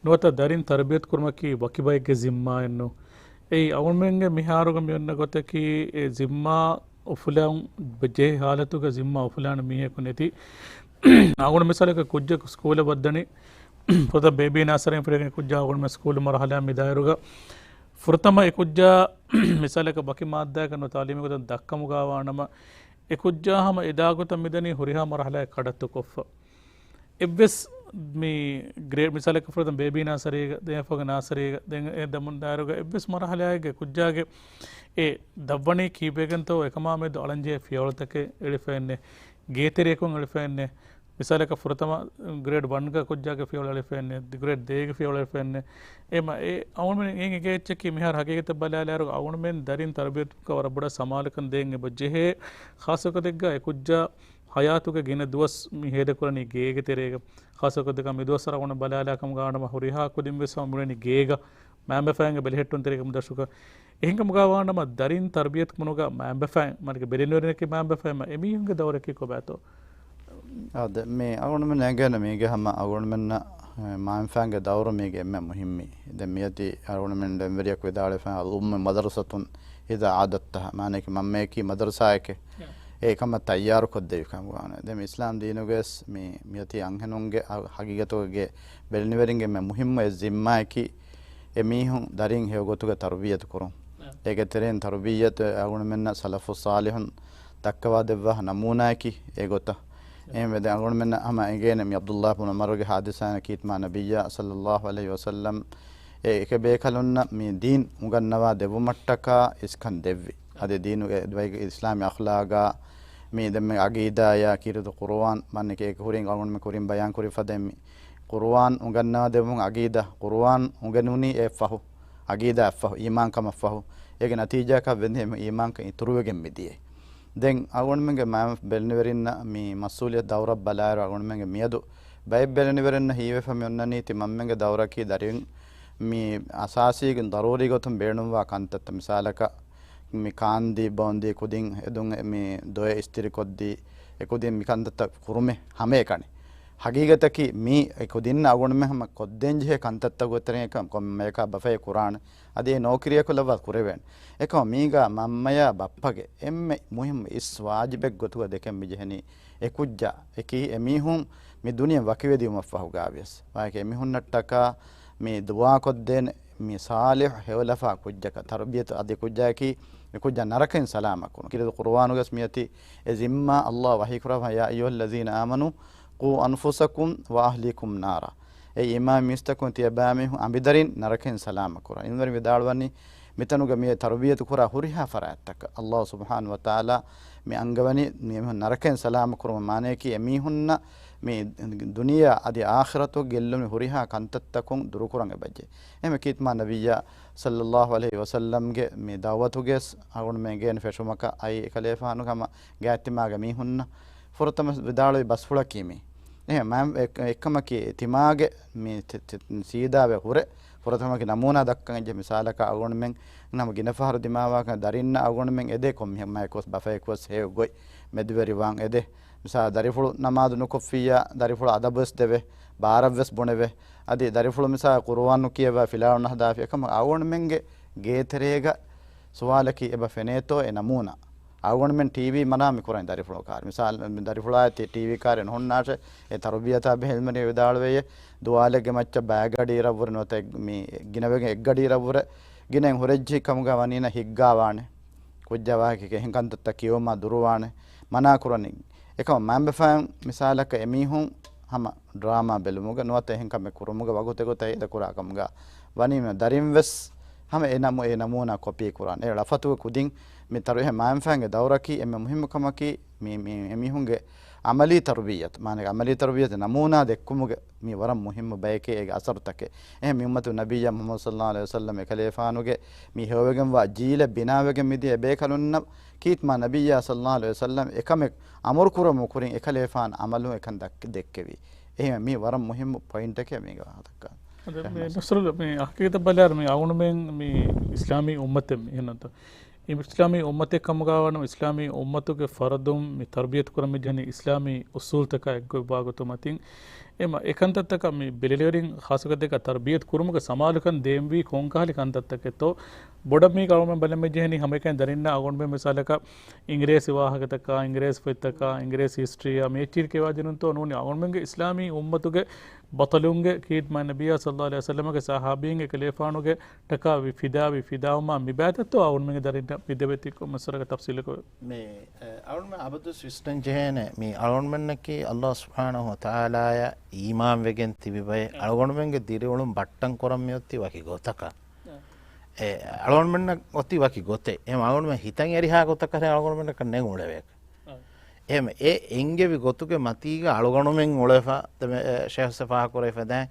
ނުވަތަ ދަރިން ތަރުބިޔަތު ކުރުމަކީ ވަކި ބައެއްގެ ޒިންމާއެއްނު. އެއީ އަޅުގަނޑުމެންގެ މިހާރުގަ މި އޮންނަ ގޮތަކީ އެ ޒިންމާ އުފުލަން ޖެހޭ ހާލަތުގަ ޒިންމާ އުފުލާނެ މީހަކު ނެތި. އަޅުގަނޑު މިސާލަކަށް ކުއްޖަކު ސްކޫލަށް ވައްދަނީ ފުރަތަމަ ބޭބީ ނާސަރީން ފިރިގެން ކުއްޖާ އަޅުގަނޑުމެން ސްކޫލު މަރުހަލާ މިދާއިރުގަ ފުރަތަމަ އެ ކުއްޖާ މިސާލަކަށް ވަކި މާއްދާއަކަށް ނު ތަޢުލީމީ ގޮތަށް ދައްކަމުގަ ވާނަމަ، އެ ކުއްޖާ ހަމަ އެދާ ގޮތަށް މިދަނީ ހުރިހާ މަރުހަލާއެއް ކަޑައްތުކޮށްފަ. އެއްވެސް މި ގްރޭޑް މިސާލަކަށް ފުރަތަމަ ބޭބީ ނާސަރީގަ ދެން އެފަގެ ނާސަރީގަ ދެން އެ ދަމުން ދާއިރުގަ އެއްވެސް މަރުހަލާއެއްގެ ކުއްޖާގެ އެ ދަށްވަނީ ކީއްވެގެންތޯ އެކަމާ މެދު އަޅަންޖެހޭ ފިޔަވަޅުތަކެއް އެޅިފައެއްނެ، ގޭތެރެއަކުން އެޅިފައެއްނެ، މިސާލަކަށް ފުރަތަމަ ގްރޭޑް ވަންގަ ކުއްޖާގެ ފިޔަވަޅު އެޅިފައެއްނެ، ގްރޭޑް ދޭގެ ފިޔަވަޅު އެޅިފައެއްނެ. އެމަ އެ އަޅުގަނޑުމެން އެނގޭ އެއްޗަކީ މިހާރު ހަގީގަތަށް ބަލާލާއިރު އަޅުގަނޑުމެން ދަރިން ތަރުބިޔަތުގަ ވަރަށް ބޮޑަށް ސަމާލުކަން ދޭން އެބަ ޖެހޭ. ޚާއްޞަކޮށްދެއްގަ އެ ކުއްޖާ ހަޔާތުގެ ގިނަ ދުވަސް މި ހޭދަކުރަނީ ގޭގެ ތެރޭގަ. ޚާއްޞަކޮށްދެއްގަ މި ދުވަސްވަރަށް އަޅުގަނޑު ބަލާލާ ކަމުގަ ވާނަމަ ހުރިހާ ކުދިންވެސް ހަމަ މިއުޅެނީ ގޭގަ. މައިންބަފައިންގެ ބެލެހެއްޓުންތެރިކަމުގެ ދަށުގަ. އެހެންކަމުގަ ވާނަމަ ދަރިން ތަރުބިޔަތު ކުރުމުގަ މައިންބަފައިން، މާނައަކީ ބެލެނިވެރިންނަކީ މައިންބަފައިން، އެމީހުންގެ ދައުރަކީ ކޮބާތޯ؟ އާދެ، މި އަޅުގަނޑުމެން އެނގޭނެ މީގެ ހަމަ އަޅުގަނޑުމެންނަށް، އެ، މައިންބަފައިންގެ ދައުރު މީގެ އެންމެ މުހިއްމީ. ދެން މިއޮތީ އަޅުގަނޑުމެން ދެންވެރިޔަކު ވިދާޅުވެފަ، الأم مدرسة إذا أعددتها، މާނައަކީ މަންމަޔަކީ މަދަރުސާއެކޭ. އެ ކަމަށް ތައްޔާރު ކޮށްދެވި ކަމުގަ ވާނެ. ދެން މި އިސްލާމް ދީނުގަވެސް މި، މިއޮތީ އަންހެނުންގެ އަ، ހަގީގަތުގެ ބެލެނިވެރިންގެ އެންމެ މުހިއްމު އެއް ޒިންމާއަކީ އެ މީހުން ދަރިން ހެޔޮ ގޮތުގަ ތަރުބިއްޔަތު ކުރުން. އޭގެ ތެރެއިން ތަރުބިއްޔަތު އެ އަޅުގަނޑުމެންނަށް ސަލަފު ޞާލިޙުން ދައްކަވާ ދެއްވާ ނަމޫނާއަކީ އެ ގޮތަށް. އެހެންވެ ދެން އަޅުގަނޑުމެންނަށް ހަމަ އެނގޭނެ މި ޢަބްދުﷲ ބުނު ޢުމަރުގެ ޙާދިސާއިން ކީރިތި މާ ނަބިއްޔާ ޞައްލައްލާހު ޢަލައިހި ވަސައްލަމް އެ އެކަ ބޭކަލުންނަށް މި ދީން އުނގަންނަވާ ދެއްވުމަށްޓަކާ އިސްކަން ދެއްވި. އަދި ދީނުގެ ދުވަހުގެ އިސްލާމީ އަޚްލާގާ މި ދެންމެ ޢަޤީދާޔާ ކީރިތި ޤުރުއާން މާނައަކީ އެކަ ހުރިން އަޅުގަނޑުމެން ކުރިން ބަޔާން ކުރި ފަދައިން މި ޤުރުއާން އުނގަންނަވާ ދެއްވުން ޢަޤީދާ، ޤުރުއާން އުނގެނުނީ އެއަށްފަހު، ޢަޤީދާއަށްފަހު، އީމާންކަމަށްފަހު، އޭގެ ނަތީޖާއަކަށް ވެދެން އެމަ އީމާންކަން އިތުރުވެގެން މިދިޔައީ. ދެން އަޅުގަނޑުމެންގެ މާ ބެލެނިވެރިންނަށް މި މަސްއޫލިއްޔަތު ދައުރަށް ބަލާއިރު އަޅުގަނޑުމެންގެ މިއަދު ބައެއް ބެލެނިވެރިންނަށް ހީވެފަ މި އޮންނަނީ ތި މަންމައިންގެ ދައުރަކީ ދަރިން މި އަސާސީގެ ދަރޫރީ ގޮތުން ބޭނުންވާ ކަންތައްތައް މިސާލަކަށް މި ކާންދީ ބޯންދީ ކުދިން އެދުން މި ދޮވެ އިސްތިރިކޮށްދީ އެކުދިން މި ކަންތައްތައް ކުރުމެއް ހަމައެކަނި. ހަގީގަތަކީ މީ އެ ކުދިންނަށް އަޅުގަނޑުމެން ހަމަ ކޮށްދޭންޖެހޭ ކަންތައްތައް ގޮތަކަށް ކޮންމެއަކާ ބަފައި ކުރާނެ. އަދި އެ ނޯކިރިއަކު ލައްވާ ކުރެވޭނެ. އެކަމަ މީގާ މަންމަޔާ ބައްޕަގެ އެންމެ މުހިއްމު އިސް ވާޖިބެއް ގޮތުގަ ދެކެން މި ޖެހެނީ އެކުއްޖާ އެކީ އެމީހުން މި ދުނިޔެ ވަކިވެދިޔުމަށްފަހުގާވިޔަސް. ވާހަކަ އެމީހުންނަށްޓަކާ މި ދުޢާކޮށްދޭނެ މި ޞާލިޙު ހެޔޮލަފާ ކުއްޖަކަށް ތަރުބިޔަތު އަދި ކުއްޖާއަކީ އެކުއްޖާ ނަރަކައިން ސަލާމަތް ކުރުން. ކީރިތި ޤުރުއާނުގަސް މިއޮތީ އެ ޒިންމާ ﷲ ވަޙީކުރާ، يا أيها الذين آمنوا قوا أنفسكم وأهليكم نارا. އޭ އީމާން މީސްތަކުން ތިޔަބައިމީހުން އަނބިދަރިން ނަރަކައިން ސަލާމަތް ކުރަން. އިންވެރިން ވިދާޅުވަނީ މިތަނުގަ މި ތަރުބިޔަތު ކުރާ ހުރިހާ ފަރާތްތަކަށް ﷲ ސުބްޙާނަހޫ ވަތަޢާލާ މި އަންގަވަނީ މި އެމީހުން ނަރަކައިން ސަލާމަތް ކުރުމަށް މާނައަކީ އެމީހުންނަށް މި ދުނިޔެއާ އަދި އާޚިރަތު ގެއްލުނު ހުރިހާ ކަންތައްތަކުން ދުރުކުރަން އެބަޖެހޭ. އެހެންވެ ކީރިތި މާ ނަބިއްޔާ ޞައްލައްލާހު ޢަލައިހި ވަސައްލަމްގެ މި ދަޢުވަތުގެސް އަޅުގަނޑުމެން އެނގޭނެ ފެށުމަކަށް އައި އެކަލޭފާނުގެ ހަމަ ގާތްތިމާގެ މީހުންނަށް ފުރަތަމަ ވިދާޅުވި ބަސްފުޅަކީ މީ. އެހެން މާ އެއް-، އެއްކަމަކީ ތިމާގެ މި ތި-، ތި-، ސީދާވެ ހުރެ ފުރަތަމަކީ ނަމޫނާ ދައްކަން އެއްޗެއް މިސާލަކަށް އަޅުގަނޑުމެން ނަމަ ގިނަ ފަހަރު ދިމާވާކަން ދަރިންނަށް އަޅުގަނޑުމެން އެދޭ ކޮންމެ މައެކުވެސް ބަފައެކުވެސް ހެޔޮ ގޮތް މެދުވެރިވާން އެދޭ. މިސާ ދަރިފުޅު ނަމާދު ނުކޮށްފިއްޔާ، ދަރިފުޅަށް އަދަބުވެސް ދެވޭ، ބާރަށްވެސް ބުނެވޭ. އަދި ދަރިފުޅު މިސާ ޤުރުއާން ނުކިޔަވާ ފިލާވަޅު ނަހަދާފި އެކަމަ އަޅުގަނޑުމެންގެ ގޭތެރޭގަ ސުވާލަކީ އެބަ ފެނޭތޯ އެ ނަމޫނާ. އަޅުގަނޑުމެން ޓީވީ މަނާ މި ކުރަނީ ދަރިފުޅު ކާރި. މިސާލު ދަރިފުޅާ ތި-، ޓީވީ ކާރި ނުހުންނާށޭ އެ ތަރުބިޔަތާ ބެހޭ އިލްމެނި ވިދާޅުވެޔޭ. ދުވާލެއްގެ މައްޗަށް ބައިގަޑި އިރަށްވުރެ ނުވަތަ މި ގިނަވެގެން އެއްގަޑި އިރަށްވުރެ ގިނައިން ހުރެއްޖެ ކަމުގަ ވަނީނަ ހިއްގާވާނެ. ކުއްޖާ ވާހަކަ އެހެން ކަންތައްތައް ކިޔެވުމާ ދުރުވާނެ. މަނާ ކުރަނީ. އެކަމަ މައިންބަފައިން މިސާލަކަށް އެމީހުން ހަމަ ޑްރާމާ ބެލުމުގަ ނުވަތަ އެހެން ކަމެއް ކުރުމުގަ ވަގުތެއް ގޮތަށް ހޭދަކުރާ ކަމުގަ ވަނީމަ ދަރިންވެސް ހަމަ އެ ނަމޫ-، އެ ނަމޫނާ ކޮޕީ ކުރާނެ. އެ ޅަފަތުގެ ކުދިން މި ތަރު-، އެހެން މައިންބަފައިންގެ ދައުރަކީ އެންމެ މުހިއްމު ކަމަކީ މި-، މި-، އެމީހުންގެ ޢަމަލީ ތަރުބިއްޔަތު، މާނައީ ޢަމަލީ ތަރުބިއްޔަތު ނަމޫނާ ދެއްކުމުގެ މި ވަރަށް މުހިއްމު ބަޔެކޭ އޭގެ އަސަރުތަކެއް. އެހެން މި އުއްމަތު ނަބިއްޔާ މުޙައްމަދު ޞައްލައްލާހު ޢަލައިހި ވަސައްލަމް އެކަލޭފާނުގެ މި ހެޔޮވެގެންވާ ޖީލެއް ބިނާވެގެން މިދިޔަ އެބޭކަލުންނަށް ކީރިތި މާ ނަބިއްޔާ ޞައްލައްލާހު ޢަލައިހި ވަސައްލަމް އެކަމެއް އަމުރު ކުރުމުގެ ކުރިން އެކަލޭފާނު ޢަމަލުން އެކަން ދެއްކެވި. އެހެން މީ ވަރަށް މުހިއްމު ޕޮއިންޓެކޭ މީގެ ވާހަކަ ދައްކާ. އަދި މި ނަސްރުލް މި ހަޤީޤަތަށް ބަލާއިރު މި އަޅުގަނޑުމެން މި އިސްލާމީ އުއްމަތެއް މި އެހެންނުތަ؟ އިސްލާމީ އުއްމަތެއް ކަމުގަ ވަނަ އިސްލާމީ އުއްމަތުގެ ފަރުދުން މި ތަރުބިޔަތު ކުރަން މި ޖެހެނީ އިސްލާމީ އުސޫލްތަކާ އެއްގޮތްވާ ގޮތުން މަތިން. އެމަ އެ ކަންތައްތަކަށް މި ބެލެލިވެރިން ޚާއްޞަކޮށް ދެކަ ތަރުބިޔަތު ކުރުމުގެ ސަމާލުކަން ދޭންވީ ކޮންކަހަލި ކަންތައްތަކެއްތޯ؟ ބޮޑަށް މީގަ އަޅުގަނޑުމެން ބަލަން މި ޖެހެނީ ހަމައެކަނި ދަރިންނަށް އަޅުގަނޑުމެން މިސާލަކަށް އިނގިރޭސި ވާހަކަތަކާ، އިނގިރޭސި ފޮތްތަކާ، އިނގިރޭސި ހިސްޓްރީއާ މި އެއްޗިހިރި ކިޔަވާދިނުންތޯ ނޫނީ އަޅުގަނޑުމެންގެ އިސްލާމީ އުއްމަތުގެ ބަޠަލުންގެ ކީރިތި މާ ނަބިއްޔާ ޞައްލައްލާހު ޢަލައިހި ވަސައްލަމަގެ ޞަޙާބީންގެ ކަލޭފާނުގެ ޓަކާ ވި ފިދާވި ފިދާވުމާ މި ބައިތައްތޯ އަޅުގަނޑުމެންގެ ދަރިންނަށް މި ދެވޭތީ ކޮންމެސްވަރަކަށް ތަފްސީލަކޮށް. މި، އެ، އަޅުގަނޑުމެން އަބަދުވެސް ވިސްނަން ޖެހޭނެ މި އަޅުގަނޑުމެންނަކީ ﷲ ސުބްޙާނަހޫ ވަތަޢާލާއަށް އީމާންވެގެން ތިބި ބައެއް. އެ. އަޅުގަނޑުމެންގެ ދިރިއުޅުން ބައްޓަން ކުރަން މިއޮތީ ވަކި ގޮތަކަށް. އެ. އެ، އަޅުގަނޑުމެންނަށް އޮތީ ވަކި ގޮތެއް. އެހެން އަޅުގަނޑުމެން ހިތަށް އެރިހާ ގޮތަކަށް އަޅުގަނޑުމެންނަކަށް ނެތް އުޅެވޭކަށް. އެހެން އެ އެންގެވި ގޮތުގެ މަތީގަ އަޅުގަނޑުމެން އުޅެފަ، ދެ-، އެ، ޝޭޚް ފާހަގަކުރެވިފަދައިން،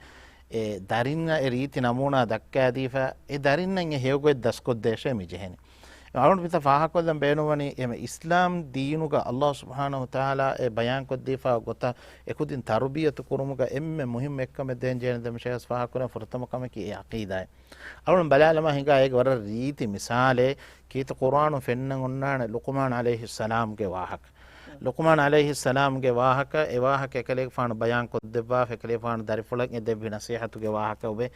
އެ ދަރިންނަށް އެ ރީތި ނަމޫނާ ދައްކާދީފަ، އެ ދަރިންނަށް އެ ހެޔޮގޮތް ދަސްކޮށްދޭށޭ މި ޖެހެނީ. އަޅުގަނޑު މިތަން ފާހަގަކޮށްލަން ބޭނުންވަނީ، އެ އިސްލާމް ދީނުގަ ﷲ ސުބްޙާނަހޫ ވަތަޢާލާ އެ ބަޔާންކޮށްދީފާ ގޮތަށް އެކުދިން ތަރުބިޔަތު ކުރުމުގަ އެންމެ މުހިއްމު އެއްކަމެއް ދޭން ޖެހޭނެ ދެން ޝޭޚް ފާހަގަކުރަން ފުރަތަމަ ކަމަކީ އެ ޢަޤީދާއެއް. އަޅުގަނޑު ބަލާލަމާ ހިނގާ އޭގެ ވަރަށް ރީތި މިސާލެއް ކީރިތި ޤުރްއާނުން ފެންނަން އޮންނާނެ ލުޤުމާން ޢަލައިހިއްސަލާމްގެ ވާހަކަ. ލުޤުމާން ޢަލައިހިއްސަލާމްގެ ވާހަކަ، އެ ވާހަކަ އެކަލޭގެފާނު ބަޔާން ކޮށްދެއްވާފަ، އެކަލޭގެފާނު ދަރިފުޅަށް އެ ދެއްވި ނަޞޭޙަތުގެ ވާހަކަ އޮވޭ.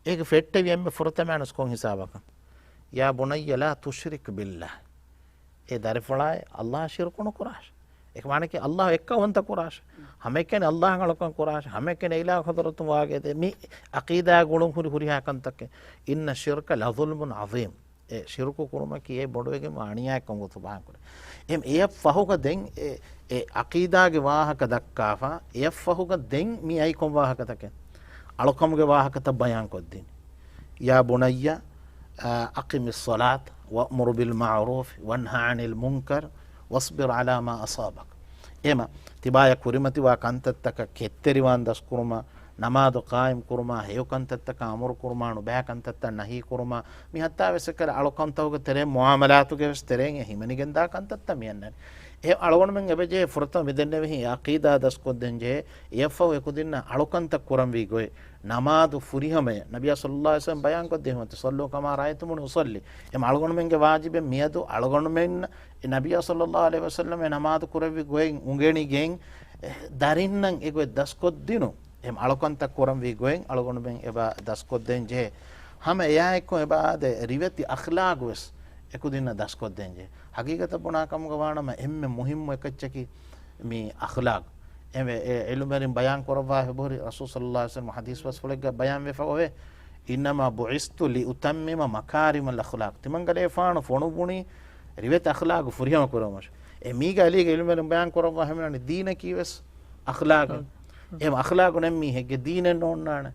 އޭގެ ފެއްޓެވި އެންމެ ފުރަތަމަ އަނަސް ކޮން ހިސާބަކަށް؟ "يا بني لا تشرك بالله." އޭ ދަރިފުޅާއޭ، ﷲ އާ ޝިރުކު ނުކުރާށޭ. އޭގެ މާނައަކީ ﷲ އެއްކައުވަންތަ ކުރާށޭ. ހަމައެކަނި ﷲ އަށް އަޅުކަން ކުރާށޭ. ހަމައެކަނި އިލާހު ޙަޟްރަތުން ވާގެ ދޭ. މި ޢަޤީދާ ގުޅުން ހުރި ހުރިހާ ކަންތައް. "إن الشرك لظلم عظيم." އެ ޝިރުކު ކުރުމަކީ އެ ބޮޑުވެގެންވާ އަނިޔާއެއްކަން ގޮތު ބަޔާންކުރޭ. އެ، އެއަށް ފަހުގަ ދެން އެ، އެ ޢަޤީދާގެ ވާހަކަ ދައްކާފަ، އެއަށް ފަހުގަ ދެން މި އައި ކޮން ވާހަކަތަކެއް؟ އަޅުކަމުގެ ވާހަކަތައް ބަޔާންކޮށްދިން. "يا بني، އަ، أقم الصلاة وأمر بالمعروف وانه عن المنكر واصبر على ما أصابك." އެމަ، ތިބާޔަށް ކުރިމަތިވާ ކަންތައްތަކަށް ކެތްތެރިވާން ދަސްކުރުމަށް، ނަމާދު ޤާއިމް ކުރުމާ، ހެޔޮ ކަންތައްތަކާ އަމުރު ކުރުމާ، ނުބައި ކަންތައްތައް ނަހީ ކުރުމާ، މި ހައްތާވެސް އެކަލަ އަޅުކަންތަކުގެ ތެރޭ، މުޢާމަލާތުގެ ވެސް ތެރޭން އެ ހިމެނިގެންދާ ކަންތައްތައް މި އަންނަނީ. އެ އަޅުގަނޑުމެން އެބަޖެހޭ ފުރަތަމަ މިދެންނެވިހެން އެ ޢަޤީދާ ދަސްކޮށްދޭން ޖެހޭ، އެއަށްފަހު އެކުދިންނަށް އަޅުކަންތައް ކުރަންވީ ގޮތް، ނަމާދު ފުރިހަމަޔަށް ނަބިއްޔާ ޞައްލައްލާހު ޢަލައިހި ވަސައްލަމް ބަޔާންކޮށްދިން، "صلوا كما رأيتموني أصلي." އެމަ އަޅުގަނޑުމެންގެ ވާޖިބެއް މިއަދު އަޅުގަނޑުމެން އެ ނަބިއްޔާ ޞައްލައްލާހު ޢަލައިހި ވަސައްލަމް އެ ނަމާދު ކުރެއްވި ގޮތް އުނގެނިގެން، އެ، ދަރިންނަށް އެގޮތް ދަސްކޮށްދިނުން. އެމަ އަޅުކަންތައް ކުރަންވީ ގޮތް އަޅުގަނޑުމެން އެބަ ދަސްކޮށްދޭން ޖެހޭ. ހަމަ އެއާއެއްކޮށް އެބަ އާދެ، ރިވެތި އަޚްލާގު ވެސް އެކުދިންނަށް ދަސްކޮށްދޭން ޖެހޭ. ހަގީގަތަށް ބުނާ ކަމުގަ ވާނަމަ އެންމެ މުހިއްމު އެކައްޗަކީ މި އަޚްލާގު. އެ، އެ ޢިލްމުވެރިން ބަޔާން ކުރައްވާ އެބަހުރި ރަސޫލު ޞައްލައްލާހު ޢަލައިހި ވަސައްލަމް ޙަދީޘް ބަސްފުޅެއްގަ ބަޔާންވެފަ އޮވޭ، "إنما بعثت لأتمم مكارم الأخلاق." ތިމަން ކަލޭފާނު ފޮނުއްވުނީ ރިވެތި އަޚްލާގު ފުރިހަމަ ކުރުމަށް. އެ މީގަ ޢަލީގެ ޢިލްމުވެރިން ބަޔާން ކުރައްވާ ހަމަނަނި ދީނަކީ ވެސް އަޚްލާގެއް. އެ އަޚްލާގު ނެތް މީހެއްގެ ދީނެއް ނޯންނާނެ.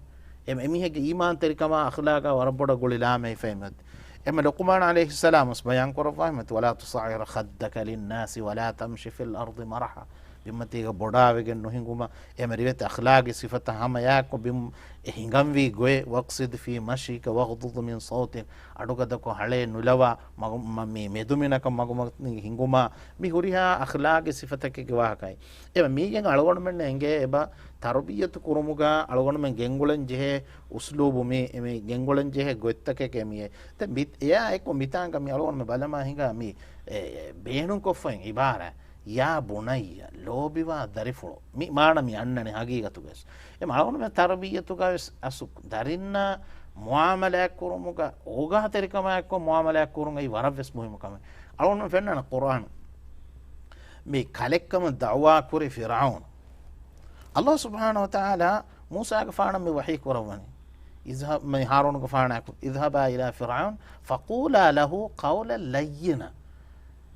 އެ އެމީހެއްގެ އީމާންތެރިކަމާ އަޚްލާގާ ވަރަށް ބޮޑަށް ގުޅި ލާމެހިފައި މިއޮތީ. އެމަ ލުޤުމާން ޢަލައިހިއްސަލާމް ވެސް ބަޔާން ކުރައްވާ ހިމަތި، "ولا تصعر خدك للناس ولا تمش في الأرض مرحا." ބިންމަތީގަ ބޮޑާވެގެން ނުހިނގުމަށް، އެމަ ރިވެތި އަޚްލާގީ ސިފަތައް ހަމަ އެއާއެއްކޮށް ބިން އެ ހިނގަންވީ ގޮތް، "واقصد في مشيك واغضض من صوتك." އަޑުގަދަކޮށް ހަޅޭއް ނުލަވާ، މަގު-، މަ-، މި މެދުމިނަކަށް މަގުމަތިން ހިނގުމާ، މި ހުރިހާ އަޚްލާގީ ސިފަތަކެއްގެ ވާހަކައެއް. އެ މީގެން އަޅުގަނޑުމެންނަށް އެނގޭ އެބަ ތަރުބިއްޔަތު ކުރުމުގަ އަޅުގަނޑުމެން ގެންގުޅެން ޖެހޭ އުސްލޫބު މި، މި ގެންގުޅެން ޖެހޭ ގޮތްތަކެކޭ މިއޭ. ދެން މި އެއާ އެކު މިތާނގަ މި އަޅުގަނޑުމެން ބަލަމާ ހިނގާ މި، އެ، އެ، ބޭނުންކޮށްފައިން ޢިބާރާތް، "يا بني"، ލޯބިވާ ދަރިފުޅު. މި މާނަ މި އަންނަނީ ހަގީގަތުގަވެސް. އެ އަޅުގަނޑުމެން ތަރުބިއްޔަތުގަވެސް އަސު ދަރިންނާ މުޢާމަލާތް ކުރުމުގަ އޯގާތެރިކަމާއެއްކޮށް މުޢާމަލާތް ކުރުން އެއީ ވަރަށްވެސް މުހިއްމު ކަމެއް. އަޅުގަނޑު ފެންނަނީ ޤުރްއާން މި ކަލެއްކަމަށް ދަޢުވާ ކުރި ފިރްޢައުނު. ﷲ ސުބްޙާނަހޫ ވަތަޢާލާ މޫސާގެފާނަށް މި ވަޙީ ކުރައްވަނީ، އިޒްހަ-، މި ހާރޫނުގެފާނާއެކު، "اذهبا إلى فرعون فقولا له قولا لينا."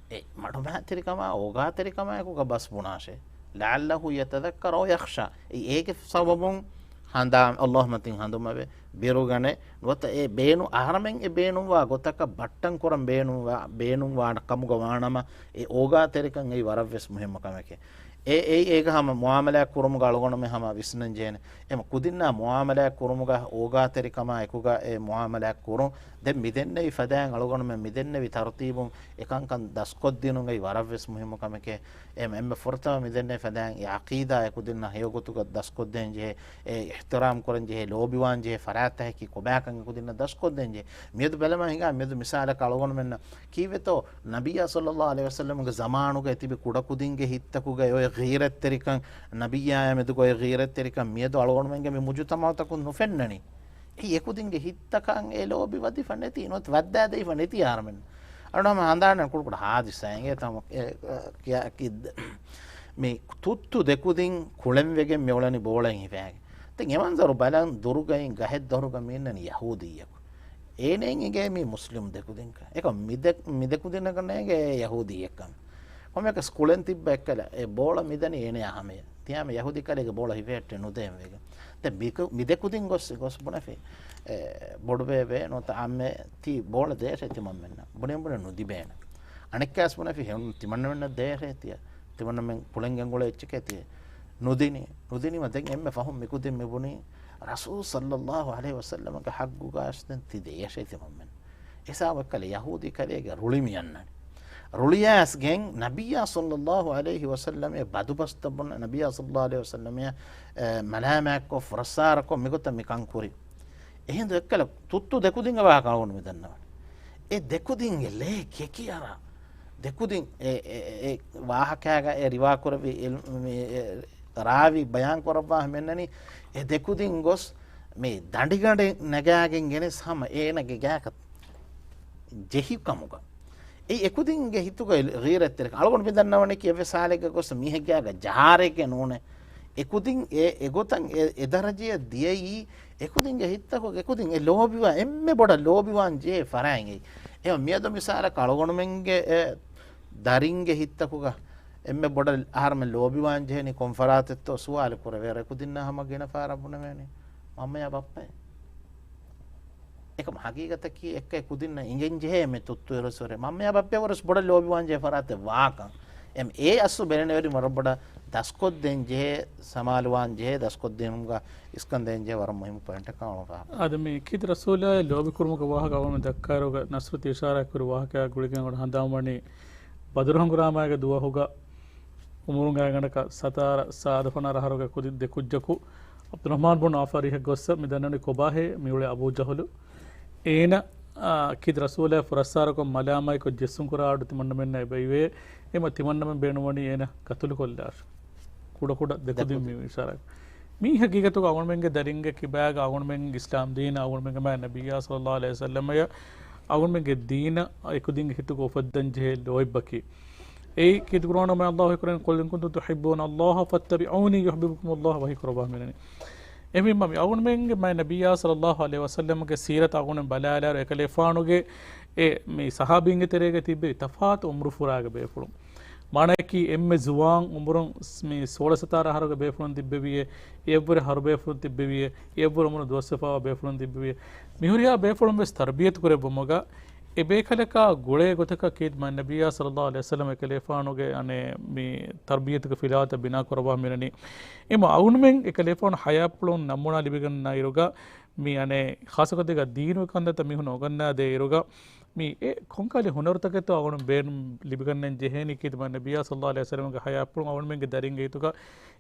އެ މަޑުމައިތިރިކަމާ، އޯގާތެރިކަމާއެކުގަ ބަސް ބުނާށޭ. "لعله يتذكر أو يخشى." އެ އޭގެ ސަބަބުން ހަނދާން، ﷲ މަތިން ހަނދުމަވެ، ބިރުގަނެ ނުވަތަ އެ ބޭނު-، އަހަރަމެން އެ ބޭނުންވާ ގޮތަކަށް ބައްޓަން ކުރަން ބޭނުންވާ، ބޭނުންވާ ކަމުގަ ވާނަމަ، އެ އޯގާތެރިކަން އެއީ ވަރަށްވެސް މުހިއްމު ކަމެކޭ. އެ، އެއީ އޭގަ ހަމަ މުއާމަލާތް ކުރުމުގަ އަޅުގަނޑުމެން ހަމަ ވިސްނަން ޖެހޭނެ. އެމަ ކުދިންނާ މުއާމަލާތް ކުރުމުގަ އޯގާތެރިކަމާ އެކުގަ އެ މުއާމަލާތް ކުރުން. ދެން މިދެންނެވި ފަދައިން އަޅުގަނޑުމެން މިދެންނެވި ތަރުތީބުން އެކަންކަން ދަސްކޮށްދިނުން އެއީ ވަރަށްވެސް މުހިއްމު ކަމެކޭ. އެ، އެންމެ ފުރަތަމަ މިދެންނެވި ފަދައިން އެ އަޤީދާ އެ ކުދިންނަށް ހެޔޮގޮތުގަ ދަސްކޮށްދޭން ޖެހޭ، އެ އިޙްތިރާމް ކުރަން ޖެހޭ، ލޯބިވާން ޖެހޭ ފަރާތްތަކަކީ ކޮބާކަން އެ ކުދިންނަށް ދަސްކޮށްދޭން ޖެހޭ. މިއަދު ބަލަމާ ހިނގާ މިއަދު މިސާލަކަށް އަޅުގަނޑުމެންނަށް ކީއްވެތޯ ނަބިއްޔާ ޞައްލައްލާހު ޢަލައިހި ވަސައްލަމްގެ ޒަމާނުގައި ތިބި ކުޑަކުދިންގެ ހިތްތަކުގައި އޮތް ޣީރަތްތެރިކަން، ނަބިއްޔާއާ މެދުގައި އޮތް ޣީރަތްތެރިކަން މިއަދު އަޅުގަނޑުމެންގެ މި މުޖުތަމަޢުތަކުން ނުފެންނަނީ. އެއީ އެކުދިންގެ ހިތްތަކަށް އެ ލޯބި ވަދެފަ ނެތި، ނުވަތަ ވައްދާދެވިފަ ނެތި އަހަރުމެން. އަޅުގަނޑު ހަމަ ހަނދާން ކުޑަކުޑަ ހާދިސާއެއް އެ ތަމަ-، އެ، އެ، ކިޔާ-، ކި-، މި ތުއްތު ދެކުދިން ކުޅެންވެގެން މި އުޅެނީ ބޯޅައިން ހިފައިގެން. ދެން އެ މަންޒަރު ބަލަން ދުރުގައި ގަހެއް ދޮރުގަ މި އިންނަނީ ޔަހޫދީއަކު. އޭނައަށް އެނގޭ މީ މުސްލިމް ދެކުދިންކަން. އެކަމް މި ދެ-، މި ދެކުދިންނަކަށް ނޭނގޭ އެ ޔަހޫދީއެއްކަން. ކޮންމެއަކަސް ކުޅެން ތިއްބަ އެއްކަލަ އެ ބޯޅަ މިދަނީ އޭނަޔާ ހަމަޔަށް. ތިޔާމެ ޔަހޫދީ ކަލޭގެ ބޯޅަ ހިފެހެއްޓެ ނުދޭން ވެގެން. ދެން މި ކު-، މި ދެކުދިން ގޮސް، ގޮސް ބުނެފި. އެ، ބޮޑުބޭބެ ނުވަތަ އާއްމެ ތީ ބޯޅަ ދޭށޭ ތިމަންމެންނަށް. ބުނެ ބުނެ ނުދިބޭނެ. އަނެއްކާސް ބުނެފި ހެން ތިމަންމެންނަށް ދޭށޭ ތިޔަ. ތިމަންމެން ކުޅެން ގެންގުޅޭ އެއްޗެކޭ ތިޔަ. ނުދިނީ. ނުދިނީމަ ދެން އެންމެ ފަހުން މިކުދިން މިބުނީ ރަސޫލު ޞައްލައްލާހު ޢަލައިހި ވަސައްލަމަގެ ޙައްޤުގައި ދެން ތި ދޭށޭ ތިމަންމެން. އެސާބަކަލެ ޔަހޫދީ ކަލޭގެ ރުޅި މިއަންނަނީ. ރުޅިޔާސް ގެން ނަބިއްޔާ ޞައްލައްލާހު ޢަލައިހި ވަސައްލަމް އެ ބަދުބަސްތައް ބުން ނަބިއްޔާ ޞައްލައްލާހު ޢަލައިހި ވަސައްލަމް އެ، އެ، މަލާމާތްކޮށް ފުރައްސާރަކޮށް މިގޮތަށް މިކަން ކުރި. އެހިނދު އެއްކަލަ ތުއްތު ދެކުދިންގެ ވާހަކަ އަޅުގަނޑު މިދަންނަވަނީ. އެ ދެކުދިންގެ ލޭ ކެކިއަރާ. ދެކުދިން އެ، އެ، އެ، އެ ވާހަކާގަ އެ ރިވާކުރެއްވި އިލް-، މި، އެ، ރާވީ ބަޔާން ކުރައްވާ މެންނަނީ އެ ދެކުދިން ގޮސް މި ދަނޑިގަނޑެއް ނަގާގެން ގެނެސް ހަމަ އޭނަގެ ގާކަށް ޖެހި ކަމުގަ. އެ އެކުދިންގެ ހިތުގަ ޣީރަތްތެރިކަން. އަޅުގަނޑު މި ދަންނަވަނީ ކި އެއްވެސް ހާލެއްގަ ގޮސް މީހެއްގާގަ ޖަހާރެއްގެ ނޫނޭ. އެކުދިން އެ، އެގޮތަށް އެ، އެ ދަރަޖަޔަށް ދިޔައީ އެކުދިންގެ ހިތްތަކުގަ އެކުދިން އެ ލޯބިވާ، އެންމެ ބޮޑަށް ލޯބިވާން ޖެހޭ ފަރާތް އެއީ. އެ މިއަދު މިސާލަކަށް އަޅުގަނޑުމެންގެ އެ ދަރިންގެ ހިތްތަކުގަ އެންމެ ބޮޑަށް އަހަރުމެން ލޯބިވާން ޖެހެނީ ކޮން ފަރާތެއްތޯ ސުވާލު ކުރެވޭ. އެކުދިންނާ ހަމަ ގިނަ ފަހަރަށް ބުނެވޭނީ މަންމަޔާ ބައްޕައޭ. އެކަމް ހަގީގަތަކީ އެއްކައި ކުދިންނަށް އިނގެން ޖެހޭ މި ތުއްތު އިރުއްސުރެ މަންމަޔާ ބައްޕަޔާ ވަރަސް ބޮޑަށް ލޯބިވާން ޖެހޭ ފަރާތެއް ވާކަން. އެމް އޭ އަސްލު ބެލެނިވެރި ވަރަށް ބޮޑަށް ދަސްކޮށްދޭން ޖެހޭ، ސަމާލުވާން ޖެހޭ، ދަސްކޮށްދިނުމުގަ އިސްކަން ދޭން ޖެހޭ ވަރަށް މުހިއްމު ޕޮއިންޓަކަށް އަޅުގަނޑު ފާހަގަ. އާދެ، މި ކީރިތި ރަސޫލާއި ލޯބިކުރުމުގެ ވާހަކަ އަޅުގަނޑު ދައްކާއިރުގަ ނަސްރަތު އިޝާރާތްކުރި ވާހަކައާ ގުޅިގެން އަޅުގަނޑު ހަނދާންވަނީ ބަދުރު ހަނގުރާމައިގެ ދުވަހުގަ އުމުރުން ގާތްގަނޑަކަށް ސަތާރަ ސާދަ ފަނަރަ އަހަރުގެ ކުދި ދެ ކުއްޖަކު ޢަބްދުއްރަޙްމާން ބުން ޢައުފް އަރިހަށް ގޮއްސަ މި ދަންނަވަނީ ކޮބާހޭ މިއުޅޭ އަބޫ ޖަހުލު. އޭނަ، އާ، ކީރިތި ރަސޫލާއި ފުރައްސާރަކޮށް މަލާމާތްކޮށް ޖެއްސުން ކުރާ އަޑު ތިމަންނަމެންނަށް އެބައިވޭ. އެމަ ތިމަންނަމެން ބޭނުންވަނީ އޭނަ ޤަތުލުކޮށްލާށި. ކުޑަކުޑަ ދެކުދިން މި އިޝާރާތް. މީ ހަގީގަތުގަ އަޅުގަނޑުމެންގެ ދަރިންގެ ކިބާގަ އަޅުގަނޑުމެން އިސްލާމް ދީނަށް އަޅުގަނޑުމެންގެ މާތް ނަބިއްޔާ ޞައްލައްލާހު ޢަލައިހި ވަސައްލަމަޔަށް އަޅުގަނޑުމެންގެ ދީނަށް އެކުދިންގެ ހިތުގަ އުފައްދަން ޖެހޭ ލޯތްބަކީ. އެއީ ކީރިތި ޤުރްއާނުގައި ﷲ ކުރެން، "قل إن كنتم تحبون الله فاتبعوني يحببكم الله ويغفر لكم ذنوبكم." އެހެންވީމަ މި އަޅުގަނޑުމެންގެ މާތް ނަބިއްޔާ ޞައްލައްލާހު ޢަލައިހި ވަސައްލަމްގެ ސީރަތަށް އަޅުގަނޑުމެން ބަލާލާއިރު އެކަލޭފާނުގެ އެ މި ޞަޙާބީންގެ ތެރޭގަ ތިއްބެވި ތަފާތު ޢުމުރުފުރާގެ ބޭފުޅުން. މާނައަކީ އެންމެ ޒުވާން ޢުމުރުން ސް-، މި ސޯޅަ ސަތާރަ އަހަރުގެ ބޭފުޅުން ތިއްބެވިއޭ، އެއަށްވުރެ އަހަރު ބޭފުޅުން ތިއްބެވިއޭ، އެއަށްވުރެ ޢުމުރުން ދުވަސްވެފައިވާ ބޭފުޅުން ތިއްބެވިއޭ. މިހުރިހާ ބޭފުޅުން ވެސް ތަރްބިޔަތު ކުރެއްވުމުގަ އެ ބޭކަލަކާ ގުޅޭ ގޮތަކަށް ކީރިތި މާތް ނަބިއްޔާ ޞައްލައްލާހު ޢަލައިހި ވަސައްލަމް އެކަލޭފާނުގެ އަނެއް މި ތަރްބިޔަތުގެ ފިލާވަތަށް ބިނާ ކުރައްވާ މިނަނީ. އެމަ އަޅުގަނޑުމެން އެކަލޭފާނު ޙަޔާތްޕުޅުން ނަމޫނާ ލިބިގަންނަ އިރުގަ މި އަނެއް ޚާއްޞަގޮތެއްގަ ދީނުގެ ކަންތައްތައް މީހުން އުނގަންނާދޭ އިރުގަ މި އެ ކޮންކަހަލަ ހުނަރުތަކެއްތޯ އަޅުގަނޑު ބޭނުން ލިބިގަންނަން ޖެހޭނީ ކީރިތި މާތް ނަބިއްޔާ ޞައްލައްލާހު ޢަލައިހި ވަސައްލަމްގެ ޙަޔާތްޕުޅުން އަޅުގަނޑުމެންގެ ދަރިންގެ ހިތުގަ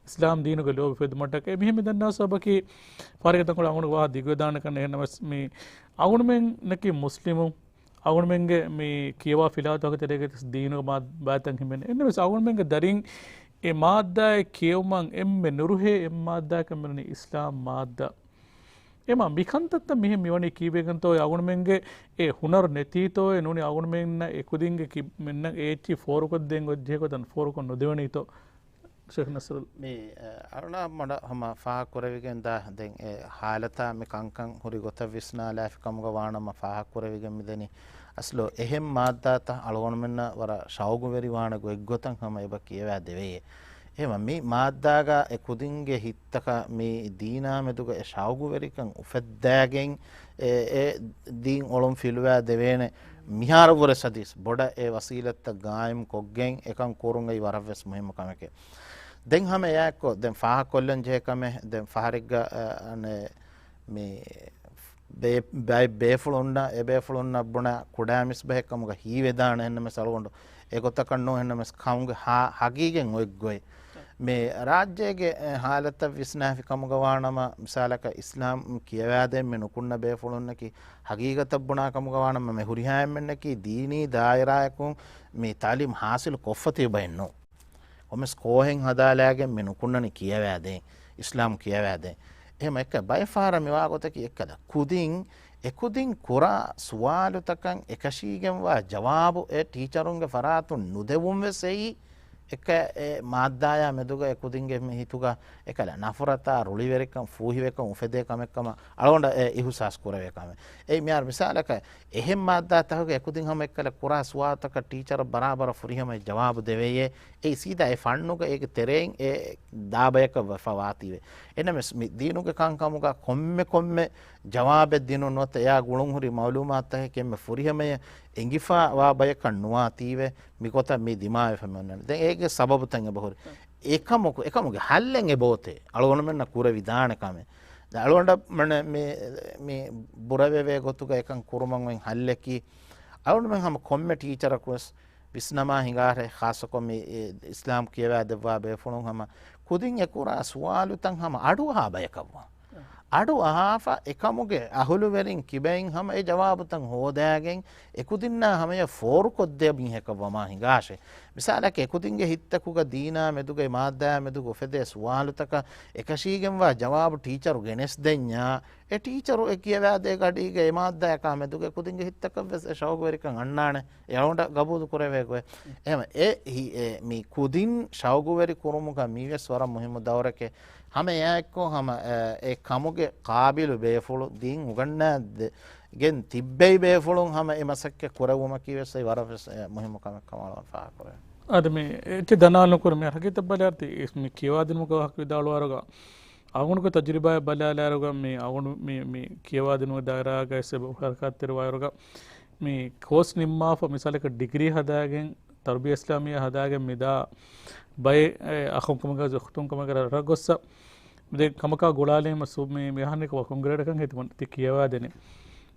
އިސްލާމް ދީނުގެ ލޯބި އުފެއްދުމަށްޓަކައި. އެ މިހެން މި ދަންނަވާ ސަބަބަކީ ފާރިގަތަންކޮޅު އަޅުގަނޑު ވާހަކަ ދިގުވެދާނެކަން. އެހެންނަމަވެސް މި އަޅުގަނޑުމެންނަކީ މުސްލިމު، އަޅުގަނޑުމެންގެ މި ކިޔަވާ ފިލާވަތުގެ ތެރޭގައި ދީނުގެ މާ-، ބާތަން ހިމެނޭ. އެހެންނަމަވެސް އަޅުގަނޑުމެންގެ ދަރިން އެ މާއްދާއެއް ކިޔެވުމަށް އެންމެ ނުރުހޭ އެއް މާއްދާއަކަށް މިނުނީ އިސްލާމް މާއްދާ. އެމަ މިކަންތައްތައް މިހެން މިވަނީ ކީއްވެގެންތޯ އަޅުގަނޑުމެންގެ އެ ހުނަރު ނެތީތޯ އެ ނޫނީ އަޅުގަނޑުމެންނަށް އެކުދިންގެ ކި-، މެންނަށް އެ އެއްޗިހި ފޯރުކޮށްދޭން ގޮތްޖެހޭ ގޮތަށް ފޯރުކޮށް ނުދެވެނީތޯ؟ ޝޭޚް ނަޞްރުލް. މި، އަ، އަޅުނާ މަޑަ ހަމަ ފާހަގަކުރެވިގެން ދާ ދެން އެ ހާލަތާ މި ކަންކަން ހުރި ގޮތަށް ވިސްނާލާފި ކަމުގަ ވާނަމަ ފާހަގަކުރެވިގެން މިދަނީ. އަސްލު އެހެން މާއްދާތައް އަޅުގަނޑުމެންނަށް ވަރަށް ޝައުގުވެރިވާނެ ގޮތްގޮތަށް ހަމަ އެބަ ކިޔަވާ ދެވެޔޭ. އެހެންވީމަ މި މާއްދާގަ އެ ކުދިންގެ ހިތްތަކަށް މި ދީނާ މެދުގަ އެ ޝައުގުވެރިކަން އުފެއްދާގެން އެ، އެ ދީން އޮޅުން ފިލުވާ ދެވޭނެ މިހާރަށްވުރެ ސަދީސް ބޮޑަށް އެ ވަސީލަތްތައް ގާއިމް ކޮށްގެން އެކަން ކުރުން އެއީ ވަރަށްވެސް މުހިއްމު ކަމެކޭ. ދެން ހަމަ އެއާއެއްކޮށް ދެން ފާހަގަކޮށްލަން ޖެހޭ ކަމެއް ދެން ފަހަރެއްގަ، އަ، އަނެ، މި ބޭ-، ބައެއް ބޭފުޅުންނަށް، އެ ބޭފުޅުންނަށް ބުނާ ކުޑަ މިސްބަހެއް ކަމުގަ ހީވެދާނެ އެހެންނަމަސް އަޅުގަނޑު އެގޮތަކަށް ނޫން އެހެންނަމަސް ކަމުގެ ހާ-، ހަގީގަތް އޮތްގޮތް. މި ރާއްޖޭގެ ހާލަތަށް ވިސްނާފި ކަމުގަ ވާނަމަ، މިސާލަކަށް އިސްލާމް ކިޔަވާދޭން މި ނުކުންނަ ބޭފުޅުންނަކީ ހަގީގަތަށް ބުނާ ކަމުގަ ވާނަމަ މި ހުރިހާ އެންމެންނަކީ ދީނީ ދާއިރާއަކުން މި ތައުލީމް ހާސިލް ކޮށްފަ ތިބި ބައެއް ނޫން. ކޮންމެސް ކޯހެއް ހަދާލާގެން މި ނުކުންނަނީ ކިޔަވާދޭން، އިސްލާމް ކިޔަވާދޭން. އެހެން އެކަ ބައެއްފަހަރަށް މިވާ ގޮތަކީ އެއްކަލަ ކުދިން، އެކުދިން ކުރާ ސުވާލުތަކަށް އެކަށީގެންވާ ޖަވާބު އެ ޓީޗަރުންގެ ފަރާތުން ނުދެވުން ވެސް އެއީ އެކަ އެ މާއްދާޔާ މެދުގަ އެކުދިންގެ މި ހިތުގަ އެކަލަ ނަފުރަތާ ރުޅިވެރިކަން ފޫހިވެކަން އުފެދޭ ކަމެއްކަމަށް އަޅުގަނޑަށް އެ އިހުސާސް ކުރެވޭ ކަމެއް. އެއީ މިހާރު މިސާލަކަށް އެހެން މާއްދާތަކުގެ އެކުދިން ހަމަ އެއްކަލަ ކުރާ ސުވާލުތަކަށް ޓީޗަރަށް ބަރާބަރަށް ފުރިހަމަ ޖަވާބު ދެވެޔޭ. އެއީ ސީދާ އެ ފަންނުގަ އޭގެ ތެރެއިން އެ ދާ ބަޔަކަށް ވެފަ ވާތީވެ. އެނަމެސް މި ދީނުގެ ކަންކަމުގަ ކޮންމެ ކޮންމެ ޖަވާބެއް ދިނުން ނުވަތަ އެއާ ގުޅުންހުރި މައުލޫމާތުތަކެއް އެންމެ ފުރިހަމަޔަށް އެނގިފަ ވާ ބަޔަކަށް ނުވާތީވެ މިގޮތަށް މި ދިމާވެފަ މި އޮންނަނީ. ދެން އޭގެ ސަބަބުތައް އެބަހުރި. އެކަމަކު، އެކަމުގެ ހައްލެއް އެބައޮތޭ. އަޅުގަނޑުމެންނަށް ކުރެވިދާނެ ކަމެއް. ދެން އަޅުގަނޑަށް މަނެ މި، މި ބުރަވެވޭ ގޮތުގަ އެކަން ކުރުމަށް އޮތް ހައްލަކީ، އަޅުގަނޑުމެން ހަމަ ކޮންމެ ޓީޗަރަކުވެސް ވިސްނަމާ ހިނގާހެ، ޚާއްޞަކޮށް މި، އެ، އިސްލާމް ކިޔަވާ ދެއްވާ ބޭފުޅުން ހަމަ ކުދިން އެކުރާ ސުވާލުތައް ހަމަ އަޑުއަހާ ބަޔަކަށްވާ. އަޑު އަހާފަ އެކަމުގެ އަހުލުވެރިން ކިބައިން ހަމަ އެ ޖަވާބުތައް ހޯދާގެން އެކުދިންނާ ހަމަޔަށް ފޯރުކޮށްދޭ މީހަކަށް ވަމާ ހިނގާށޭ. މިސާލަކަށް އެކުދިންގެ ހިތްތަކުގަ ދީނާ މެދުގައި މާއްދާ މެދުގަ އުފެދޭ ސުވާލުތަކަށް އެކަށީގެންވާ ޖަވާބު ޓީޗަރު ގެނެސްދެންޏާ، އެ ޓީޗަރު އެ ކިޔަވާދޭ ގަޑީގަ އެ މާއްދާއަކާ މެދުގަ އެކުދިންގެ ހިތްތަކަށްވެސް އެ ޝައުގުވެރިކަން އަންނާނެ. އެ އަޅުގަނޑަށް ގަބޫލު ކުރެވޭ ގޮތް. އެހެން އެ ހި-، އެ މި ކުދިން ޝައުގުވެރި ކުރުމުގަ މީވެސް ވަރަށް މުހިއްމު ދައުރެކޭ. ހަމަ އެއާއެއްކޮށް ހަމަ، އެ، އެ ކަމުގެ ޤާބިލު ބޭފުޅު ދީން އުގަންނާ ދެ-، ގެން ތިއްބެވި ބޭފުޅުން ހަމަ އެ މަސައްކަތް ކުރެވުމަކީ ވެސް އެ ވަރަށް ވެސް، އެ، މުހިއްމު ކަމެއް ކަމަށް އަޅުގަނޑު ފާހަގަކުރޭ. އަދި މި އެއްޗެއް ދަނާލުން ކުރި މި ހަގީގަތަށް ބަލާއިރު ތި-، މި ކިޔަވާދިނުމުގެ ވާހަކަ ވިދާޅުވާއިރުގަ އަޅުގަނޑުގެ ތަޖުރިބާއަށް ބަލާލާއިރުގަ މި އަޅުގަނޑު މި، މި ކިޔަވާދިނުމުގެ ދާއިރާގައި ސެބަ ހަރަކާތްތެރިވާއިރުގަ މި ކޯސް ނިންމާފަ މިސާލަކަށް ޑިގްރީ ހަދާގެން، ތަރުބިޔަ އިސްލާމިއްޔާ ހަދާގެން މިދާ ބައެއް، އެ، އަޚުން ކަމުގަ އުޚްތުން ކަމުގަ ރަށްރަށް ގޮއްސަ މި ދެން ކަމަކާ ގުޅާލީމަ ސު-، މި، މި އަހަންނަކަށް ވަކިން ގްރޭޑަކަށް ހިތުމަށް ތި ކިޔަވާދެނީ.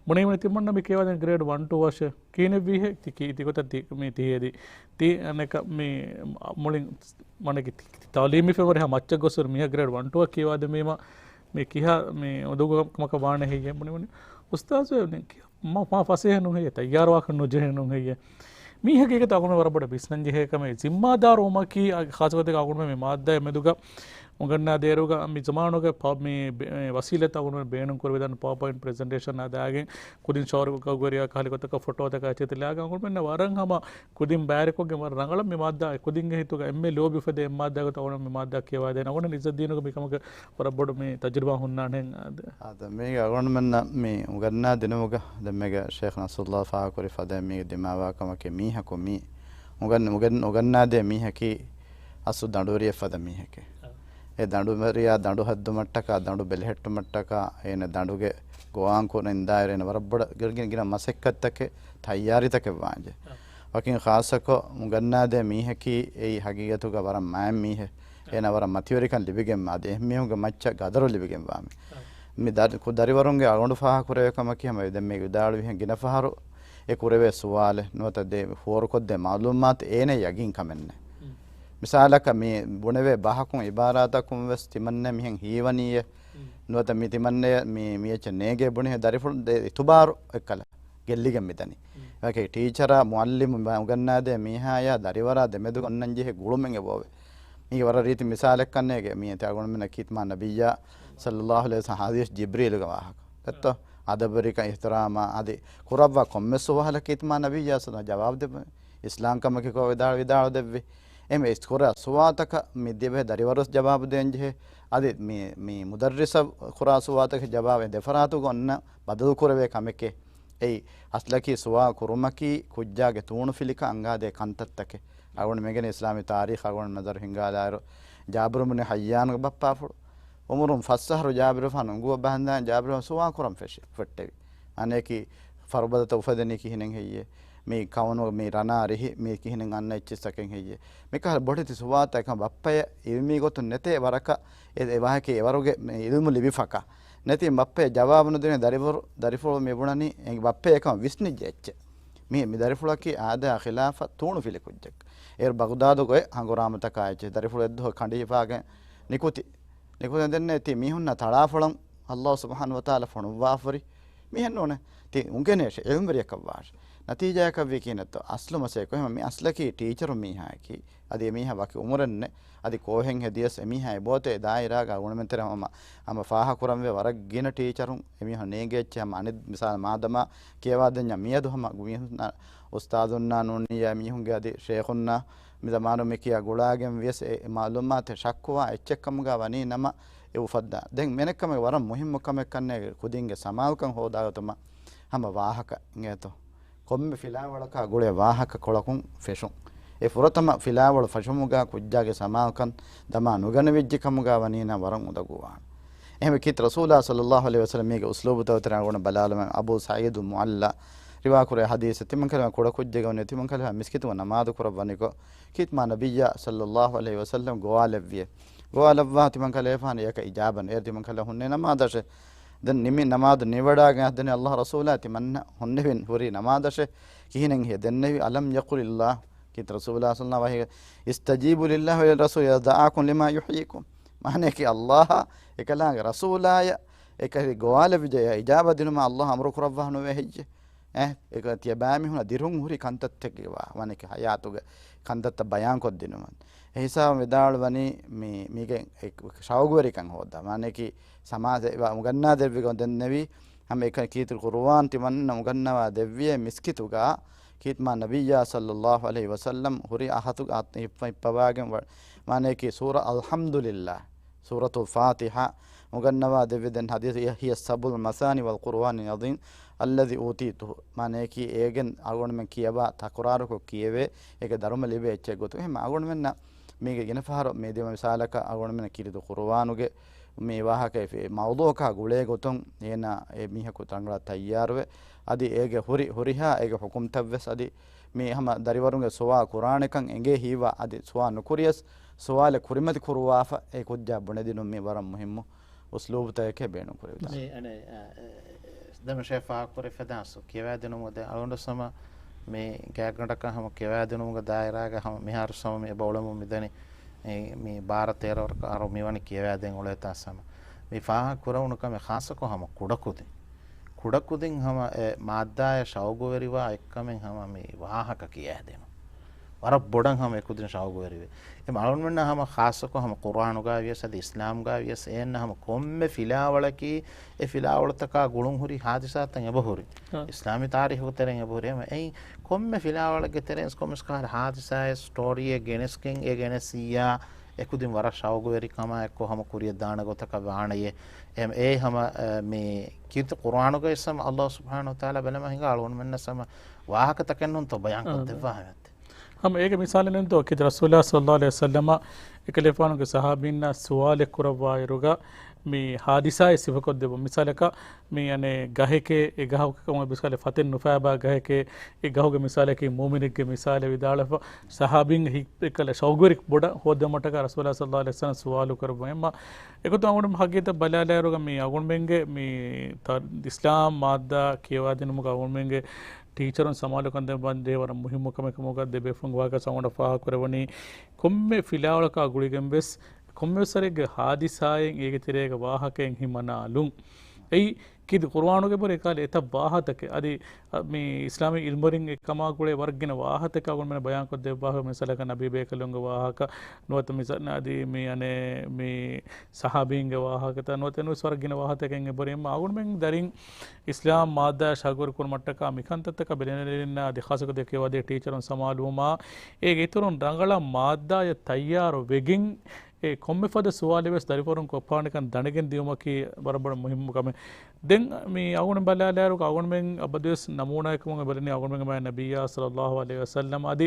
ބުނީމަ ތިމަންނަ މި ކިޔަވާދެނީ ގްރޭޑް ވަން ޓޫ ވަށެ. ކިހިނެއްވީހޭ؟ ތި ކި-، ތި ގޮތަށް ތި، މި ތި ހެދީ. ތި އަނެކަ މި މުޅިން މަނެކި ތައުލީމީ ފެންވަރެހާ މައްޗަށް ގޮސްވެރި މީހަށް ގްރޭޑް ވަން ޓޫ އަށް ކިޔަވާދެމީމަ މި ކިހާ މި އުނދަގޫ ކަމަކަށް ވާނެ ހެއްޔޭ؟ ބުނި ބުނި އުސްތާޒު މި ކި-، މަ-، މާ ފަސޭހަ ނޫން ހެއްޔޭ؟ ތައްޔާރުވާކަށް ނުޖެހޭ ނޫން ހެއްޔޭ؟ މީ ހަގީގަތަށް އަޅުގަނޑު ވަރަށް ބޮޑަށް ވިސްނަން ޖެހޭ ކަމެއް. ޒިންމާދާރު ވުމަކީ، އަ، ޚާއްޞަ ގޮތެއްގަ އަޅުގަނޑު މި މާއްދާ މެދުގަ އުނގަންނާ ދޭއިރުގަ މި ޒަމާނުގެ ޕަ-، މި ބެ-، އެ، ވަސީލަތް އަޅުގަނޑު ބޭނުން ކުރެވިދާނެ ޕަވަރ ޕޮއިންޓް ޕްރެޒެންޓޭޝަން ހަދާގެން ކުދިން ޝައުގުވެރި ކަހަލަ ގޮތަކަށް ފޮޓޯތަކާ އެއްޗެއް ތިލާގެން އަޅުގަނޑުމެންނަށް ވަރަށް ހަމަ ކުދިން ބައިވެރިކޮށްގެން ވަރަށް ރަނގަޅަށް މި މާއްދާ އެ ކުދިންގެ ހިތުގަ އެންމެ ލޯބި އުފެދޭ އެއް މާއްދާ ގޮތަށް އަޅުގަނޑު މި މާއްދާ ކިޔަވާދޭނެ. އަޅުގަނޑު އިއްޒަތް ދީނުގަ މިކަމުގެ ވަރަށް ބޮޑު މި ތަޖުރިބާ ހުންނާނެ. އާދެ، މީގެ އަޅުގަނޑުމެންނަށް މި އުނގަންނާ ދިނުމުގަ ދެންމެގެ ޝޭޚް ނަޞްރުﷲ ފާހަގަކުރި ފަދައިން މީގެ ދިމާވާ ކަމަކީ މީހަކު މީ އުނގަން-، އުނގަން-، އުނގަންނާދޭ މީހަކީ އަސްލު ދަނޑުވެރިއެއް ފަދަ މީހެކޭ. އެ ދަނޑުވެރިޔާ ދަނޑު ހައްދުމަށްޓަކާ، ދަނޑު ބެލެހެއްޓުމަށްޓަކާ، އޭނަ ދަނޑުގެ ގޮވާން ކުރަން އިންދާއިރު އޭނަ ވަރަށް ބޮޑަށް ގިނަ، ގިނަ މަސައްކަތްތަކެއް، ތައްޔާރީތަކެއް ވާންޖެ. ވަކިން ޚާއްޞަކޮށް އުނގަންނާދޭ މީހަކީ އެއީ ހަގީގަތުގަ ވަރަށް މާތް މީހެއް. އޭނަ ވަރަށް މަތިވެރިކަން ލިބިގެންވާ، އަދި އެހެންމީހުންގެ މައްޗަށް ގަދަރު ލިބިގެންވާ މީ. މި ދަރި-، ކު-، ދަރިވަރުންގެ އަޅުގަނޑު ފާހަގަކުރެވޭ ކަމަކީ ހަމަ ދެންމެ ވިދާޅުވިހެން ގިނަ ފަހަރު އެ ކުރެވޭ ސުވާލެއް ނުވަތަ ދޭ ފޯރުކޮށްދޭ މައުލޫމާތު އޭނަ ޔަގީން ކަމެއް ނެތް. މިސާލަކަށް މި ބުނެވޭ ބަހަކުން އިބާރާތަކުން ވެސް ތިމަންނަ މިހެން ހީވަނީއޭ. ނުވަތަ މި ތިމަންނަ މި، މި އެއްޗެއް ނޭގޭ ބުނިހެ ދަރިފުޅު ދޭ އިތުބާރު އެއްކަލަ ގެއްލިގެން މިދަނީ. އެކެ ޓީޗަރާ މުއައްލިމު މަ-، އުނގަންނާދޭ މީހާޔާ ދަރިވަރާ ދެމެދު އޮންނަން ޖެހޭ ގުޅުމެއް އެބައޮވޭ. މީގެ ވަރަށް ރީތި މިސާލެއްކަންނޭގެ މީ ތި އަޅުގަނޑުމެންނަށް ކީރިތި މާ ނަބިއްޔާ ޞައްލައްލާހު ޢަލައިހި ވަސައްލަމް ޙަދީޘް ޖިބްރީލުގެ ވާހަކަ. ދެއްތޯ؟ އަދަބުވެރިކަން އިޙްތިރާމާ އަދި ކުރައްވާ ކޮންމެސް ސުވާލަކީ ކީރިތި މާ ނަބިއްޔާ ޞައްލައްލާހު ޢަލައިހި ވަސައްލަމް ޖަވާބު ދެއްވަނީ. އިސްލާމް ކަމަކީ ކޮބާ ވިދާޅު، ވިދާޅު ދެއްވީ. އެމެ އިސް ކުރާ ސުވާލުތަކަށް މި ދެބަހެ ދަރިވަރުސް ޖަވާބު ދޭން ޖެހޭ. އަދި މި، މި މުދައްރިސަށް ކުރާ ސުވާލުތަކަށް ޖަވާބެއް ދެފަރާތުގަ އޮންނަ ބަދަލު ކުރެވޭ ކަމެކޭ. އެއީ، އަސްލަކީ ސުވާލު ކުރުމަކީ ކުއްޖާގެ ތޫނުފިލިކަން އަންގާދޭ ކަންތައްތަކެއް. އަޅުގަނޑު މިގެން އިސްލާމީ ތާރީޚް އަޅުގަނޑު ނަޒަރު ހިންގާލާއިރު، ޖާބިރު ބުނި ޙައްޔާނުގެ ބައްޕާފުޅު އުމުރުން ފަސް އަހަރު ޖާބިރު ފާނު އުނގޫ ބަހަންދާން ޖާބިރު ސުވާލު ކުރަން ފެށި، ފެއްޓެވި. އަނެކި ފަރުބަދަތައް އުފެދެނީ ކިހިނެއް ހެއްޔޭ؟ މި ކައުނު މި ރަނާ ރިހި މި ކިހިނެއް އަންނަ އެއްޗިއްސަކެއް ހެއްޔޭ؟ މިކަހަލަ ބޮޑެތި ސުވާލުތައް އެކަމަ ބައްޕަޔަށް އިލްމީ ގޮތުން ނެތޭ ވަރަކަށް އެ، އެ ވާހަކަ އެވަރުގެ މި އިލްމު ލިބިފަކަ. ނެތި ބައްޕަޔަށް ޖަވާބު ނުދިނެ ދަރިފުޅު، ދަރިފުޅު މި ބުނަނީ އެ ބައްޕަ އެކަމަ ވިސްނިއްޖެ އެއްޗެއް. މި، މި ދަރިފުޅަކީ އާދަ ޚިލާފަށް ތޫނު ފިލި ކުއްޖެއް. އޭރު ބަޣްދާދުގައި ހަނގުރާމަތަކާ އެއްޗެއް ދަރިފުޅު އެއްދުވަހު ކަނޑި ހިފާގެން ނިކުތި. ނިކުތެ ދެންނެ ތި މީހުންނަށް ތަޅާފޮޅަށް ﷲ ސުބްޙާނަހޫ ވަތަޢާލާ ފޮނުއްވާފައި މިހެން ނޫނޭ. ތި އުނގެނޭށެ، އިލްމުވެރިޔަކަށް ވާށެ. ނަތީޖާއަކަށްވީ ކިހިނެއްތޯ؟ އަސްލު މަސައްކަތް ކޮހެމަ މި އަސްލަކީ ޓީޗަރު މީހާއަކީ. އަދި އެމީހާ ވަކި އުމުރެއްނެ. އަދި ކޯހެން ހެދިޔަސް އެމީހާ އެބޯތެ ދާއިރާގަ އަޅުގަނޑުމެން ތެރެ ހަމަ، ހަމަ ފާހަ ކުރަންވޭ ވަރަށް ގިނަ ޓީޗަރުން އެމީހުން ނޭނގޭ އެއްޗެއް ހަމަ އަނެއް މިސާލަށް މާދަމާ ކިޔަވާ ދެންޏާ މިއަދު ހަމަ މީހުން އުސްތާޛުންނާ ނޫނިއްޔާ މީހުންގެ އަދި ޝޭޚުންނާ މި ޒަމާނު މި ކިޔާ ގުޅާގެން ވިޔަސް އެ މަޢުލޫމާތެއް ޝައްކުވާ އެއްޗެއް ކަމުގަ ވަނީ ނަމަ އެ އުފައްދާ. ދެން މިއަނެއްކަމެއް ވަރަށް މުހިއްމު ކަމެއް ކަންނޭނގެ ކުދިންގެ ސަމާލުކަން ހޯދާގަތުމަށް ހަމަ ވާހަކަ އިނގޭތޯ. ކޮންމެ ފިލާވަޅަކާ ގުޅޭ ވާހަކަ ކޮޅަކުން ފެށުން. އެ ފުރަތަމަ ފިލާވަޅު ފެށުމުގަ ކުއްޖާގެ ސަމާލުކަން ދަމާ ނުގަނެވިއްޖެ ކަމުގަ ވަނީނަ ވަރަށް އުނދަގޫވާނެ. އެހެންވެ ކީރިތި ރަސޫލާ ޞައްލައްލާހު ޢަލައިހި ވަސައްލަމް މީގެ އުސްލޫބުތައް ތެރެއިން އަޅުގަނޑު ބަލާލަމާ، އަބޫ ސަޢީދު މުޢައްލާ ރިވާކުރެއްވި ޙަދީޘެއް، ތިމަންކަލޭ ކުޑަކުއްޖެއްގަ ވަނީ ތިމަންކަލޭ މިސްކިތުގަ ނަމާދު ކުރައްވަނިކޮށް، ކީރިތި މާ ނަބިއްޔާ ޞައްލައްލާހު ޢަލައިހި ވަސައްލަމް ގޮވާލެއްވިއޭ. ގޮވާލައްވާ ތިމަންކަލޭފާނު އެކަ އިޖާބަން. އޭރު ތިމަންކަލޭ ހުންނެވި ނަމާދަށެ. ދެން ނިމި ނަމާދު ނިވަޑާގެން އަހަދެނީ ﷲ ރަސޫލާ ތިމަންނަ ހުންނެވިން ހުރީ ނަމާދަށެ. ކިހިނެއް ހެއްޔޭ ދެންނެވި؟ ألم يقل الله، ކީރިތި ރަސޫލާ ޞައްލައްލާހު ޢަލައިހި ވަސައްލަމް ވަޙީ، استجيبوا لله وللرسول إذا دعاكم لما يحييكم. މާނައަކީ ﷲ އާ އެކަލާނގެ ރަސޫލާޔަށް އެކަހެރި ގޮވާލެއްވިއްޖެ އިޖާބަ ދިނުމަށް ﷲ އަމުރު ކުރައްވާ ނުވޭ ހެއްޔޭ؟ އެ، އެކަ ތިޔަބައިމީހުންނަށް ދިރުން ހުރި ކަންތައްތަކެއް ވާ، ވަނެކެ ޙަޔާތުގެ ކަންތައްތައް ބަޔާންކޮށްދިނުމަށް. އެ ހިސާބުން ވިދާޅުވަނީ މި، މީގެ އެ ޝައުގުވެރިކަން ހޯދާ. ވަނެކި ސަމާޖަ އެ ވާ އުނގަންނާދެއްވިގެން ދެންނެވީ، ހަމަ އެކަނި ކީރިތި ޤުރުއާން ތިމަންނަ އުނގަންނަވާ ދެއްވިޔޭ މިސްކިތުގަ ކީރިތި މާ ނަބިއްޔާ ޞައްލައްލާހު ޢަލައިހި ވަސައްލަމް ހުރި އަހަތު އަތް ހިއްޕަ ހިއްޕަވާގެން ވަ، ވަނެކި ސޫރަ އަލްޙަމްދުލިއްލާ، ސޫރަތުލް ފާތިޙާ އުނގަންނަވާ ދެއްވި ދެން ޙަދީޘް، هي السبع المثاني والقرآن العظيم الذي أوتيته. މާނައަކީ އޭގެން އަޅުގަނޑުމެން ކިޔަވާ ތަކުރާރުކޮށް ކިޔެވޭ، އޭގެ ދަރުމަ ލިބޭ އެއްޗެއް ގޮތުން. އެހެން އަޅުގަނޑުމެންނަށް މީގެ ގިނަ ފަހަރު މި ދިމަ މިސާލަކަށް އަޅުގަނޑުމެން ކީރިތި ޤުރުއާނުގެ މި ވާހަކަ މައުޟޫޢަކާ ގުޅޭ ގޮތުން އޭނާ އެ މީހަކު ރަނގަޅަށް ތައްޔާރުވެ، އަދި އޭގެ ހުރި، ހުރިހާ އޭގެ ޙުކުމްތައްވެސް އަދި މި ހަމަ ދަރިވަރުންގެ ސުވާލު ކުރާނެކަން އެނގޭ ހީވާ އަދި ސުވާލު ނުކުރިޔަސް ސުވާލެއް ކުރިމަތި ކުރުވާފަ އެ ކުއްޖާ ބުނެދިނުން މި ވަރަށް މުހިއްމު އުސްލޫބުތައް އެކޭ ބޭނުން ކުރެވިދާނެ. މި އަނެއް، އަ، އެ، ދެމަށޭ ފާހަގަކުރެ ފެދާސް ކިޔަވާދިނުމުގެ ދެ އަޅުގަނޑު ސަމަ މި ގާތްގަނޑަކަށް ހަމަ ކިޔަވާދިނުމުގެ ދާއިރާގަ ހަމަ މިހާރު ސަމަ މި އެބަ އުޅެމުން މިދަނީ އެ، މި ބާރަ ތޭރަ ވަރަކަށް އަރު މިވަނީ ކިޔަވާދޭން އުޅޭތާ ސަމަ. މި ފާހަގަ ކުރެވުނު ކަމެއް ޚާއްޞަކޮށް ހަމަ ކުޑަކުދިން. ކުޑަކުދިން ހަމަ އެ މާއްދާއަށް ޝައުގުވެރިވާ އެއްކަމެއް ހަމަ މި ވާހަކަ ކިޔާދިނުން. ވަރަށް ބޮޑަށް ހަމަ އެކުދިން ޝައުގުވެރިވޭ. އެ އަޅުގަނޑުމެންނަށް ހަމަ ޚާއްޞަކޮށް ހަމަ ޤުރުއާނުގަ ވިޔަސް އަދި އިސްލާމްގަ ވިޔަސް އެއިން ހަމަ ކޮންމެ ފިލާވަޅަކީ އެ ފިލާވަޅުތަކާ ގުޅުން ހުރި ޙާދިސާތައް އެބަހުރި. އާ. އިސްލާމީ ތާރީޚުގެ ތެރެއިން އެބަހުރި. އެހެން އެއީ ކޮންމެ ފިލާވަޅެއްގެ ތެރެއިން ކޮންމެސް ކަހަލަ ޙާދިސާއެއް ސްޓޯރީއެއް ގެނެސްގެން އެ ގެނެސިއްޔާ އެކުދިން ވަރަށް ޝައުގުވެރިކަމާ އެއްކޮށް ހަމަ ކުރިޔަށް ދާނެ ގޮތަކަށް ވާނެޔޭ. އެ، އެ ހަމަ، އެ، މި ކީރިތި ޤުރުއާނުގައި ހަމަ ﷲ ސުބްޙާނަހޫ ވަތަޢާލާ ބެލަމާ ހިނގާ އަޅުގަނޑުމެންނަށް ހަމަ ވާހަކަތަކެއް ނޫންތޯ ބަޔާންކޮށް އާ، ދެއްވާ ހަމަ އެއްޗެއް. ހަމަ އޭގެ މިސާލެއް ނޫންތޯ ކީރިތި ރަސޫލާ ޞައްލައްލާހު ޢަލައިހި ވަސައްލަމަ އެކަލޭފާނުގެ ޞަޙާބީންނާ ސުވާލެއް ކުރައްވާ އިރުގަ މި ޙާދިސާއެއް ސިފަކޮށްދެއްވުން. މިސާލަކަށް މި އަނެއް ގަހެކޭ، އެ ގަހަކަށް ބިސްކާލެ ފަތެއް ނުފާބާ ގަހެކޭ، އެ ގަހުގެ މިސާލަކީ މުއުމިނެއްގެ މިސާލެއް ވިދާޅުވެފަ، ޞަޙާބީންގެ ހިތް އެކަލަ ޝައުގުވެރި ބޮޑަށް ހޯދެވުމަށްޓަކާ ރަސޫލާ ޞައްލައްލާހު ޢަލައިހި ވަސައްލަމަ ސުވާލު ކުރައްވަ. އެމަ އެގޮތުން އަޅުގަނޑު ހަގީގަތަށް ބަލާލާއިރުގަ މި އަޅުގަނޑުމެންގެ މި ތަ-، އިސްލާމް މާއްދާ ކިޔަވާދިނުމުގަ އަޅުގަނޑުމެންގެ ޓީޗަރުން ސަމާލުކަން ދޭ ވަރަށް މުހިއްމު ކަމެއް ކަމުގަ ދެބޭފުޅުންގެ ވާހަކަ އަޅުގަނޑަށް ފާހަގަކުރެވުނީ ކޮންމެ ފިލާވަޅަކާ ގުޅިގެން ވެސް ކޮންމެވެސް ވަރެއްގެ ޙާދިސާއެއް އޭގެ ތެރޭގަ ވާހަކައެއް ހިމަނާލުން. އެއީ ކީރިތި ޤުރުއާނުގެ ބުރި އެކަހަލަ އެތައް ވާހަކަތަކެއް. އަދި، އަ، މި އިސްލާމީ އިލްމުވެރިން އެކަމާ ގުޅޭ ވަރަށް ގިނަ ވާހަކަތަކެއް އަޅުގަނޑުމެންނަށް ބަޔާންކޮށްދެއްވާފަ. މިސާލަކަށް ނަބީ ބޭކަލުންގެ ވާހަކަ، ނުވަތަ މިސާ-، އަދި މި އަނެއް މި ޞަޙާބީންގެ ވާހަކަތައް، ނުވަތަ އެންވެސް ވަރަށް ގިނަ ވާހަކަތަކެއް އެބަހުރި. އެމަ އަޅުގަނޑުމެން ދަރިން އިސްލާމް މާއްދާ ޝައުގުވެރި ކުރުމަށްޓަކާ މިކަންތައްތަކަށް ބެލެނިވެރިންނާ އަދި ޚާއްޞަކޮށް ދެކެވާދޭ ޓީޗަރުން ސަމާލުވުމާ، އޭގެ އިތުރުން ރަނގަޅަށް މާއްދާއަށް ތައްޔާރު ވެގެން، އެ ކޮންމެ ފަދަ ސުވާލެއް ވެސް ދަރިފުޅުން ކޮށްފާނެކަން ދަނެގެން ދިޔުމަކީ ވަރަށް ބޮޑަށް މުހިއްމު ކަމެއް. ދެން މި އަޅުގަނޑު ބަލާލާއިރު، އަޅުގަނޑުމެން އަބަދުވެސް ނަމޫނާއެއް ކަމުގަ ބެލެނީ އަޅުގަނޑުމެންގެ މާތް ނަބިއްޔާ ޞައްލައްލާހު ޢަލައިހި ވަސައްލަމް. އަދި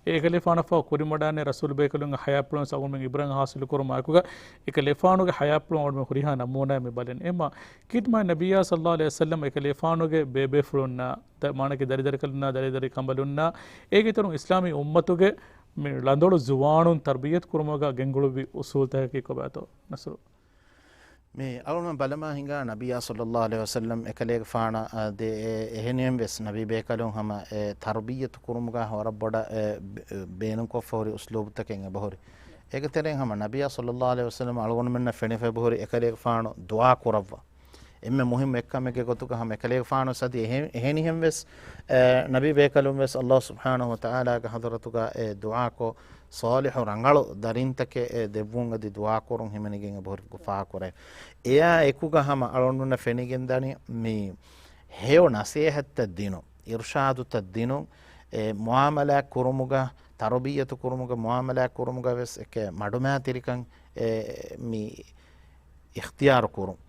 އެކަލޭފާނަށްފަހު ކުރިމަޑާނެ ރަސޫލު ބޭކަލުންގެ ހަޔާތްޕުޅުން އަޅުގަނޑުމެން އިބްރަތް ހާސިލު ކުރުމާ އެކުގަ، އެކަލޭފާނުގެ ހަޔާތްޕުޅުން އަޅުގަނޑުމެން ހުރިހާ ނަމޫނާއެއް މި ބަލަން. އެމަ ކީރިތި މާތް ނަބިއްޔާ ޞައްލައްލާހު ޢަލައިހި ވަސައްލަމް އެކަލޭފާނުގެ ބޭބޭފުޅުންނާ، ދަ-، މާނަކީ ދަރިދަރިކަލުންނާ، ދަރިދަރި ކަނބަލުންނާ، އޭގެ އިތުރުން އިސްލާމީ އުއްމަތުގެ މި ޅަނދޮޅު ޒުވާނުން ތަރްބިއްޔަތު ކުރުމުގަ ގެންގުޅުއްވި އުސޫލުތަކަކީ ކޮބާތޯ ނަސްރު؟ މި އަޅުގަނޑު ބަލަމާ ހިނގާ ނަބިއްޔާ ޞައްލައްލާހު ޢަލައިހި ވަސައްލަމް އެކަލޭގެފާނަށް ދެ-، އެ-، އެހެނިހެން ވެސް ނަބީ ބޭކަލުން ހަމަ އެ ތަރުބިއްޔަތު ކުރުމުގަ ވަރަށް ބޮޑަށް އެ ބޭ-، ބޭނުންކޮށްފަ ހުރި އުސްލޫބުތަކެއް އެބަހުރި. އޭގެ ތެރެއިން ހަމަ ނަބިއްޔާ ޞައްލައްލާހު ޢަލައިހި ވަސައްލަމް އަޅުގަނޑުމެންނަށް ފެނިފަ އެބަހުރި އެކަލޭގެފާނު ދުޢާ ކުރައްވާ. އެންމެ މުހިއްމު އެއްކަމެއްގެ ގޮތުގަ ހަމަ އެކަލޭގެފާނު ސަދި އެހެން-، އެހެނިހެން ވެސް އެ ނަބީ ބޭކަލުން ވެސް ﷲ ސުބްޙާނަހޫ ވަތަޢާލާގެ ޙަޟްރަތުގަ އެ ދުޢާކޮށް، ޞާލިޙު ރަނގަޅު ދަރިންތަކެއް އެ ދެއްވުން އަދި ދުޢާކުރުން ހިމެނިގެން އެބަހުރި ފާހަގަކުރޭ. އެއާ އެކުގަ ހަމަ އަޅުގަނޑުމެންނަށް ފެނިގެންދަނީ މި ހެޔޮ ނަސޭހަތްތައް ދިނުން، އިރުޝާދުތައް ދިނުން، އެ މުޢާމަލާތް ކުރުމުގަ، ތަރުބިއްޔަތު ކުރުމުގަ، މުޢާމަލާތް ކުރުމުގަ ވެސް އެކެ މަޑުމައިތިރިކަން އެ މި އިޚްތިޔާރު ކުރުން.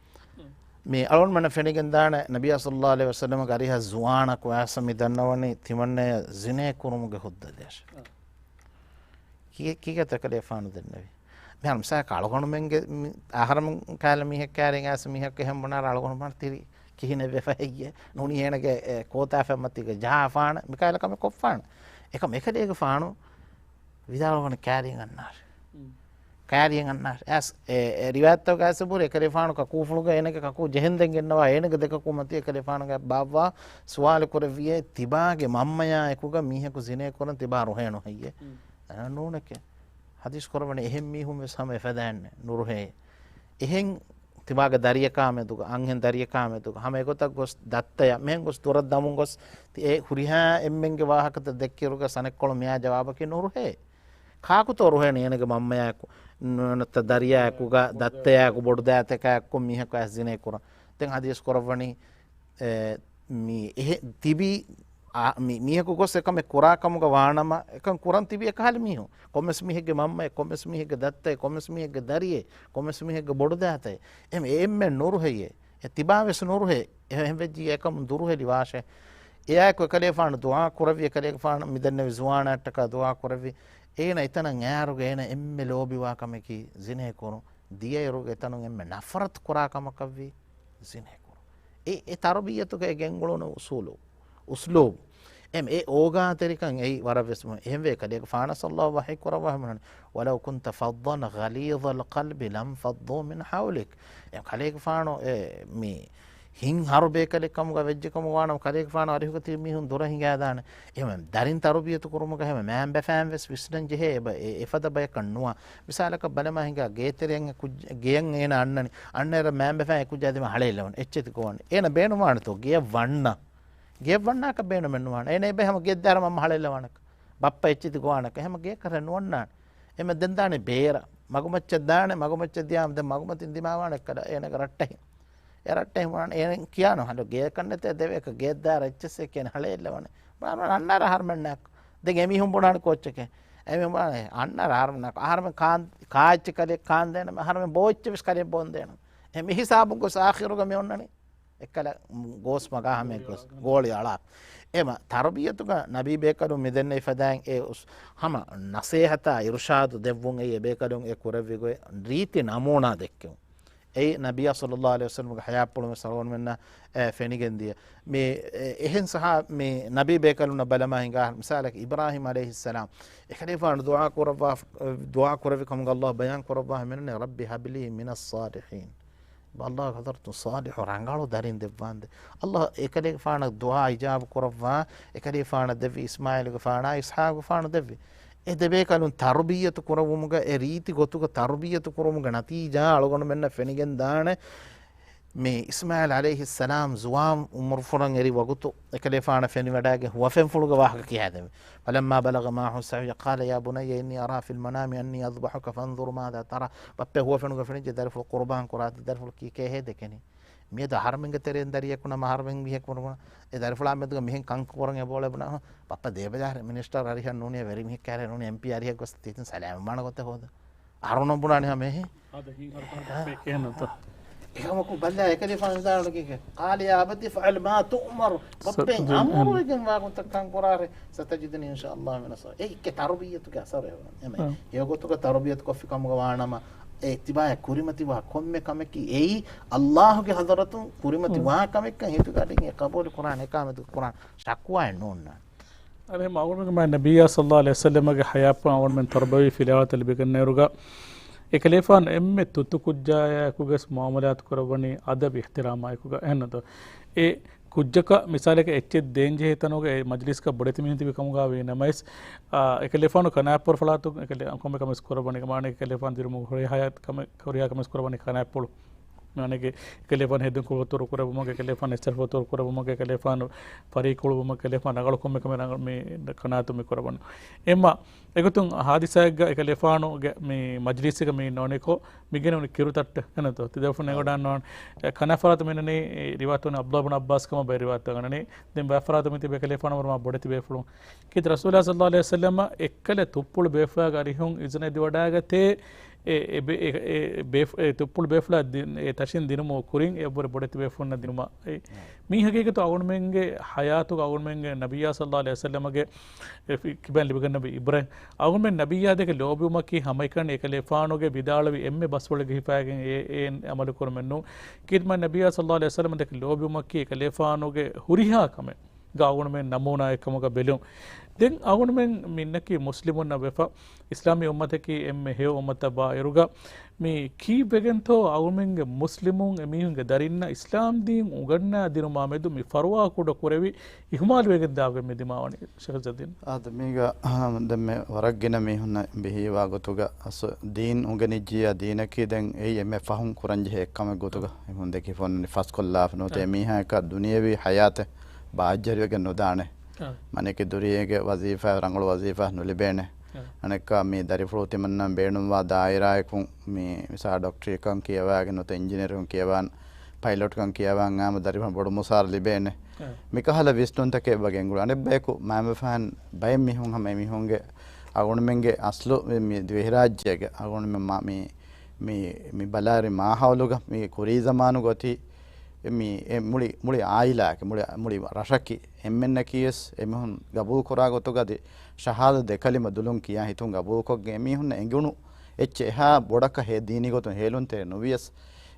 މި އަޅުގަނޑުމެންނަށް ފެނިގެންދާނެ ނަބިއްޔާ ޞައްލައްލާހު ޢަލައިހި ވަސައްލަމަގެ އަރިހަށް ޒުވާނަކު އައިސް މި ދަންނަވަނީ ތިމަންނަޔަށް ޒިނޭ ކުރުމުގެ ހުއްދަ ދޭށޭ. ކި-، ކީކޭތޯ އެކަލޭފާނު ދެންނެވީ؟ މިހާރު މިސާލަކަށް އަޅުގަނޑުމެންގެ މި-، އަހަރަމެން ކަހަލަ މީހެއް ކައިރިން އައިސް މީހަކު އެހެން ބުނާއިރު އަޅުގަނޑުމެން ތިރި ކިހިނެއް ވެފަ ހެއްޔޭ؟ ނޫނީ އޭނަގެ އެ ކޯތާފަތް މަތީގަ ޖަހާފާނެ މިކަހަލަ ކަމެއް ކޮށްފާނެ. އެކަމް އެކަލޭގެފާނު ވިދާޅުވަނީ ކައިރިން އަންނާށޭ. ކައިރިއަށް އަންނާށޭ. އެ، އެ ރިވާޔަތްތަކުގައި އައިސް އެބަހުރި އެކަލޭފާނު ކަކޫފުޅުގަ އޭނަގެ ކަކޫ ޖެހެންދެން ގެންނަވާ އޭނަގެ ދެކަކޫ މަތީ އެކަލޭފާނުގެ ބާއްވާ ސުވާލު ކުރެއްވިއޭ، ތިބާގެ މަންމަޔާ އެކުގަ މީހަކު ޒިނޭ ކުރަން ތިބާ ރުހޭނު ހެއްޔޭ؟ ނޫނެކޭ. ޙަދީޘް ކުރައްވަނީ އެހެން މީހުން ވެސް ހަމަ އެފަދައިންނޭ ނުރުހޭ. އެހެން ތިބާގެ ދަރިޔަކާ މެދުގަ، އަންހެން ދަރިޔަކާ މެދުގަ، ހަމަ އެގޮތަށް ގޮސް ދައްތަޔަށް މިހެން ގޮސް ދުރަށް ދަމުން ގޮސް، ތި އެ ހުރިހާ އެންމެންގެ ވާހަކަތައް ދެއްކިއިރުގަ ސަނެއްކޮޅު މިއާ ޖަވާބަކީ ނުރުހޭ. ކާކުތޯ ރުހޭނީ އޭނަގެ މަންމަޔާއެކު، ނުވަތަ ދަރިޔާއެކުގަ، ދައްތަޔާއެކު، ބޮޑުދައިތަކާއެކު މީހަކު އައިސް ޒިނޭ ކުރަން؟ ދެން ޙަދީޘް ކުރައްވަނީ، އެ، މި އެހެ-، ތިބީ، އާ، މި މީހަކު ގޮސް އެކަމެއް ކުރާ ކަމުގަ ވާނަމަ، އެކަން ކުރަން ތިބީ އެކަހަލަ މީހުން. ކޮންމެސް މީހެއްގެ މަންމައެއް، ކޮންމެސް މީހެއްގެ ދައްތައެއް، ކޮންމެސް މީހެއްގެ ދަރިއެއް، ކޮންމެސް މީހެއްގެ ބޮޑުދައިތައެއް. އެ، އެ އެންމެން ނުރުހެޔޭ. އެ ތިބާ ވެސް ނުރުހޭ. އެހެން ވެއްޖިއްޔާ އެކަމުން ދުރުހެލި ވާށޭ. އެއާއެކު އެކަލޭފާނު ދުޢާ ކުރެއްވި، އެކަލޭފާނު މި ދެންނެވި ޒުވާނާއަށްޓަކާ ދުޢާ ކުރެއްވި. އޭނަ އެތަނަށް އައިއިރުގަ އޭނަ އެންމެ ލޯބިވާ ކަމަކީ ޒިނޭ ކުރުން. ދިޔައިރުގަ އެތަނުން އެންމެ ނަފްރަތު ކުރާ ކަމަކަށްވީ ޒިނޭ ކުރުން. އެ، އެ ތަރުބިއްޔަތުގައި ގެންގުޅުނު އުސޫލު، އުސްލޫބު. އެ، އެ އޯގާތެރިކަން އެއީ ވަރަށް ވެސް މުހިންމު. އެހެންވެ ކަލޭގެފާނަށް ޞައްލައްލާހު ވަޙީ ކުރައްވާ ހަމަނަން، "ولو كنت فظا غليظ القلب لانفضوا من حولك." އެ ކަލޭގެފާނު އެ މި ހިތް ހަރު ބޭކަލެއް ކަމުގަ ވެއްޖެ ކަމުގަ ވާނަމަ ކަލޭގެފާނު އަރިހުގަ ތިބި މީހުން ދުރަށް ހިނގާދާނެ. އެހެން ދަރިން ތަރުބިޔަތު ކުރުމުގަ ހަމަ މައިންބަފައިން ވެސް ވިސްނަން ޖެހޭ އެބަ-، އެ-، އެފަދަ ބަޔަކަށް ނުވާ. މިސާލަކަށް ބަލަމާ ހިނގާ ގޭތެރެއަށް ކުއްޖެއް، ގެޔަށް އޭނަ އަންނަނީ. އަންނައިރަށް މައިންބަފައިން އެ ކުއްޖާ ދިމާ ހަޅޭއްލަވަން. އެއްޗެތި ގޮވަން. އޭނަ ބޭނުންވާނެތޯ ގެޔަށް ވަންނަން. ގެޔަށް ވަންނާކަށް ބޭނުމެއް ނުވާނެ. އޭނަ އެބަ ހަމަ ގެއަށް ދާއިރު މަންމަ ހަޅޭއްލަވާނެކަން. ބައްޕަ އެއްޗެތި ގޮވާނެކަން. ހަމަ ގެޔަކަށް ނުވަންނާނެ. އެމެ ދެން ދާނެ ބޭރަށް. މަގުމައްޗަށް ދާނެ، މަގުމައްޗަށް ދިޔާމަ ދެން މަގުމަތިން ދިމާވާނެ އެއްކަލަ އޭނަގެ ރައްޓެހިން. އެ ރައްޓެހިން ބުނާނެ އޭނަ ކިޔާނު ހަލޯ ގެޔަކަށް ނެތޭ ދެވޭކަށް ގެޔަށް ދާއިރަށް އެއްޗެއްސެއް ކިޔަނީ ހަޅޭއްލަވާނެ. ބުނާނު އަންނާރަ އަހަރުމެންނާއެކު. ދެން އެމީހުން ބުނާނެ ކޯއްޗެކޭ. އެމީހުން ބުނާނެ އަންނާރަ އަހަރުމެންނާއެކު. އަހަރުމެން ކާން-، ކާ އެއްޗެއް ކަލޭ ކާންދޭނަމޭ. އަހަރުމެން ބޯ އެއްޗެއް ވެސް ކަލޭ ބޯންދޭނަމޭ. އެ މި ހިސާބުން ގޮސް އާޚިރުގަ މި އޮންނަނީ. އެއްކަލަ ގޯސް މަގާ ހަމައެއް ގޮސް ގޯޅި އަޅާ. އެމަ ތަރުބިޔަތުގަ ނަބީ ބޭކަލުން މި ދެންނެވި ފަދައިން އެ އުސް-، ހަމަ ނަސޭހަތާ އިރުޝާދު ދެއްވުން އެއީ އެބޭކަލުން އެ ކުރެއްވި ގޮތް ރީތި ނަމޫނާ ދެއްކެވުން. އެއީ ނަބިއްޔާ ޞައްލައްލާހު ޢަލައިހި ވަސައްލަމްގެ ޙަޔާތްޕުޅުން ވެސް އަޅުގަނޑުމެންނަށް، އެ، ފެނިގެން ދިޔަ. މި، އެ، އެހެން ސަހާ-، މި ނަބީ ބޭކަލުންނަށް ބަލަމާ ހިނގާ މިސާލަކަށް އިބްރާހީމް ޢަލައިހިއްސަލާމް އެކަލޭފާނު ދުޢާ ކުރައްވާ، ދުޢާ ކުރެއްވި ކަމުގަ ﷲ ބަޔާން ކުރައްވާ ހަމައިން، "رب هب لي من الصالحين." ﷲ ގެ ޙަޟްރަތުން ޞާލިޙު ރަނގަޅު ދަރިން ދެއްވާނދޭ. ﷲ އެކަލޭގެފާނަށް ދުޢާ އިޖާބަ ކުރައްވާ، އެކަލޭފާނަށް ދެއްވި އިސްމާޢީލުގެފާނާ އިސްޙާޤުގެފާނަށް ދެއްވި. އެ ދެބޭކަލުން ތަރުބިއްޔަތު ކުރެއްވުމުގަ އެ ރީތި ގޮތުގަ ތަރުބިއްޔަތު ކުރުމުގެ ނަތީޖާ އަޅުގަނޑުމެންނަށް ފެނިގެން ދާނެ. މި އިސްމާޢީލް ޢަލައިހިއްސަލާމް ޒުވާން އުމުރު ފުރަން އެރި ވަގުތު އެކަލޭފާނަށް ފެނިވަޑައިގެން ހުވަފެންފުޅުގެ ވާހަކަ ކިޔާދެއްވި. فلما بلغ معه السعي قال يا بني إني أرى في المنام أني أذبحك فانظر ماذا ترى. ބައްޕަ ހުވަފެނުގަ ފެނިއްޖެ ދަރިފުޅު ޤުރުބާން ކުރާތީ ދަރިފުޅު ކީކޭ ހޭދަ ކެނީ. މިއަދު އަހަރުމެންގެ ތެރެއިން ދަރިޔަކު ނަމަ އަހަރުމެން މީހެއް ކުރުމަށް އެ ދަރިފުޅާ މެދުގަ މިހެން ކަން ކުރަން އެބައުޅޭ ބުނާ، ބައްޕަ ދޭބަޖާހަރެ މިނިސްޓަރ އަރިހަށް ނޫނީ ވެރި މީހެއް ކައިރި ނޫނީ އެމްޕީ އަރިހަށް ގޮސް ތިތިން ސަލާމަތްވާނެ ގޮތެއް ހޯދަ. އަހަރުން ބުނާނެ ހަމަ އެހެން. އާދެ ހިނގަރު ކަންކަމެއް ކޭނަންތަ؟ އެކަމަކު ބަލާ އެކަލޭފާނު ވިދާޅުވީ، قال يا أبت افعل ما تؤمر. ބައްޕަ، އެ އަމުރުވެގެންވާ ގޮތަށް ކަން ކުރާށޭ، ستجدني إن شاء الله من الصالحين. އެ އެކެއް ތަރުބިއްޔަތުގެ އަސަރު އެވަން. އެމެ އެ ގޮތުގަ ތަރުބިއްޔަތު ކޮށްފި ކަމުގަ ވާނަމަ، އެ އިތިބާއަށް ކުރިމަތިވާ ކޮންމެ ކަމެކީ އެއީ ﷲ ގެ ޙަޟްރަތުން ކުރިމަތިވާ ކަމެއްކަން ހިތުގަ އަޑިގެން އެ ޤަބޫލު ކުރާނެ، އެކާ މެދު ކުރާނެ ޝަކުވާއެއް ނޯންނާނެ. އަދި އަޅުގަނޑުމެން ނަބިއްޔާ ޞައްލައްލާހު ޢަލައިހި ވަސައްލަމަގެ ޙަޔާތްޕު އަޅުގަނޑުމެން ތަރުބަވީ ފިލާވަޅަށް ލިބިގަންނައިރުގަ، އެކަލޭފާނު އެންމެ ތުއްތު ކުއްޖާއާއެކުގަސް މުޢާމަލާތު ކުރައްވަނީ އަދަބު އިޙްތިރާމާއެކުގަ. އެހެންނުތޯ؟ އެ ކުއްޖަކަށް މިސާލަކަށް އެއްޗެއް ދޭންޖެހޭ ތަނުގަ އެ މަޖްލިސްގަ ބޮޑެތި މީހުން ތިބި ކަމުގަ ވީ ނަމަވެސް، އާ، އެކަލޭފާނު ކަނާތްޕުޅު ފަޅާތުން އެކަލޭ ކޮންމެ ކަމެއް ކުރައްވަނީ، މާނައަކީ އެކަލޭފާނު ދިރުމުގެ ހުރިހާ ކަމެއް، ހުރިހާ ކަމެއް ކުރައްވަނީ ކަނާތްޕުޅު. މާނައަކީ އެކަލޭފާނު ހެދުން ކުޅަތޮރު ކުރެއްވުމުގެ، އެކަލޭފާނު އެއްޗަށް ފޮތޯރު ކުރެއްވުމުގެ، އެކަލޭފާނު ފަރީ ކުޅުވުމުގެ، އެކަލޭފާނު ރަނގަޅު ކޮންމެ ކަމެއް ރަނގަޅު މި ކަނާތު މި ކުރައްވަނީ. އެމަ އެގޮތުން ހާދިސާއެއްގަ އެކަލޭފާނުގެ މި މަޖްލިސްގަ މި ނޯނިކޯ މިގެނުނު ކިރުތައްޓެއް ހެނަތޯ. ތިދެފުން އެގޮޑާން ނޯން ކަނާފަރާތު މިނަނީ ރިވާތުން އަބްދުﷲ ބިން ޢައްބާސް ކަމަށް ބައެއް ރިވާތު ގަންނަނީ. ދެން ބައެއް ފަރާތު މިތިބެ އެކަލޭފާނު ވަރުމާ ބޮޑެތި ބޭފުޅުން. ކީރިތި ރަސޫލާ ޞައްލައްލާހު ޢަލައިހި ވަސައްލަމަ އެއްކަލަ ތުއްޕުޅު ބޭފުޅާގެ އަރިހުން އިޒުނަ ދެވަޑައިގަތޭ، އެ، އެ ބޭ-، އެ، އެ ބޭފު-، އެ ތުއްޕުޅު ބޭފުޅާ ދިން-، އެ ތަށިން ދިނުމުގެ ކުރިން އެއަށްވުރެ ބޮޑެތި ބޭފުޅުންނަށް ދިނުމަށް. އެ މީ ހަގީގަތު އަޅުގަނޑުމެންގެ ޙަޔާތުގަ އަޅުގަނޑުމެންގެ ނަބިއްޔާ ޞައްލައްލާހު ޢަލައިހި ވަސައްލަމަގެ އެ ފި-، ކިބައިން ލިބިގަންނަވި ޢިބްރަތް. އަޅުގަނޑުމެން ނަބިއްޔާ ދެކެ ލޯބިވުމަކީ ހަމައެކަނި އެކަލޭފާނުގެ ވިދާޅުވި އެންމެ ބަސްފުޅެއްގަ ހިފައިގެން އެ، އެ އަމަލު ކުރުމެއް ނޫން. ކީރިތި ނަބިއްޔާ ޞައްލައްލާހު ޢަލައިހި ވަސައްލަމަ ދެކެ ލޯބިވުމަކީ އެކަލޭފާނުގެ ހުރިހާ ކަމެއް ގަ އަޅުގަނޑުމެން ނަމޫނާއެއް ކަމުގަ ބެލުން. ދެން އަޅުގަނޑުމެން މި އިންނަކީ މުސްލިމުންނަށް ވެފަ، އިސްލާމީ އުއްމަތަކީ އެންމެ ހެޔޮ އުއްމަތަށް ބާއިރުގަ، މި ކީއްވެގެންތޯ އަޅުގަނޑުމެންގެ މުސްލިމުން އެމީހުންގެ ދަރިންނަށް އިސްލާމް ދީން އުނގަންނާ ދިނުމާ މެދު މި ފަރުވާ ކުޑަ ކުރެވި އިހުމާލުވެގެން ދާގޮތް މި ދިމާވަނީ ޝޭޚް ޖަދީން. އާދެ، މީގަ، އާ، ދެންމެ ވަރަށް ގިނަ މީހުންނަށް ބެހިވާ ގޮތުގަ އަސް ދީން އުނގެނިއްޖިއްޔާ ދީނަކީ ދެން އެއީ އެންމެ ފަހުން ކުރަންޖެހޭ އެއްކަމެއް ގޮތުގަ އެމީހުން ދެކި ފޮނުނީ ފަސްކޮށްލާފަ ނުވަތަ އާ. އެމީހާއަކަށް ދުނިޔެވީ ޙަޔާތެއް ބާއްޖަވެރިވެގެން ނުދާނެ. އާ. މާނައަކީ ދުނިޔޭގެ ވަޒީފާ، ރަނގަޅު ވަޒީފާ ނުލިބޭނެ. އާ. އަނެއްކާ މި ދަރިފުޅު ތިމަންނަން ބޭނުންވާ ދާއިރާއަކުން މި މިސާ ޑޮކްޓަރީކަން ކިޔަވާގެން ނުވަތަ އިންޖިނިއަރުކަން ކިޔަވާން، ޕައިލޮޓްކަން ކިޔަވާން އާމަ ދަރިފުޅުން ބޮޑު މުސާރަ ލިބޭނެ. އާ. މިކަހަލަ ވިސްނުންތަކެއް އެބަ ގެންގުޅޭ. އަނެއްބަޔަކު މާމެފާން ބައެއް މީހުން ހަމަ އެމީހުންގެ އަޅުގަނޑުމެންގެ އަސްލު މި، މި ދިވެހިރާއްޖޭގެ އަޅުގަނޑުމެން މާ-، މި، މި، މި ބަލާއިރު މާހައުލުގަ މި ކުރީ ޒަމާނުގަ އޮތީ މި، އެ މުޅި، މުޅި އާއިލާއަކީ، މުޅި، މުޅި ރަށަކީ އެންމެންނަކީވެސް އެމީހުން ގަބޫލު ކުރާ ގޮތުގަ އަދި ޝަހާދަ ދެކަލިމަ ދުލުން ކިޔާ ހިތުން ގަބޫލުކޮށްގެން އެމީހުންނަށް އެނގުނު އެއްޗެއް އެހާ ބޮޑަކަށް ހޭ ދީނީ ގޮތުން ހޭލުންތެރި ނުވިޔަސް،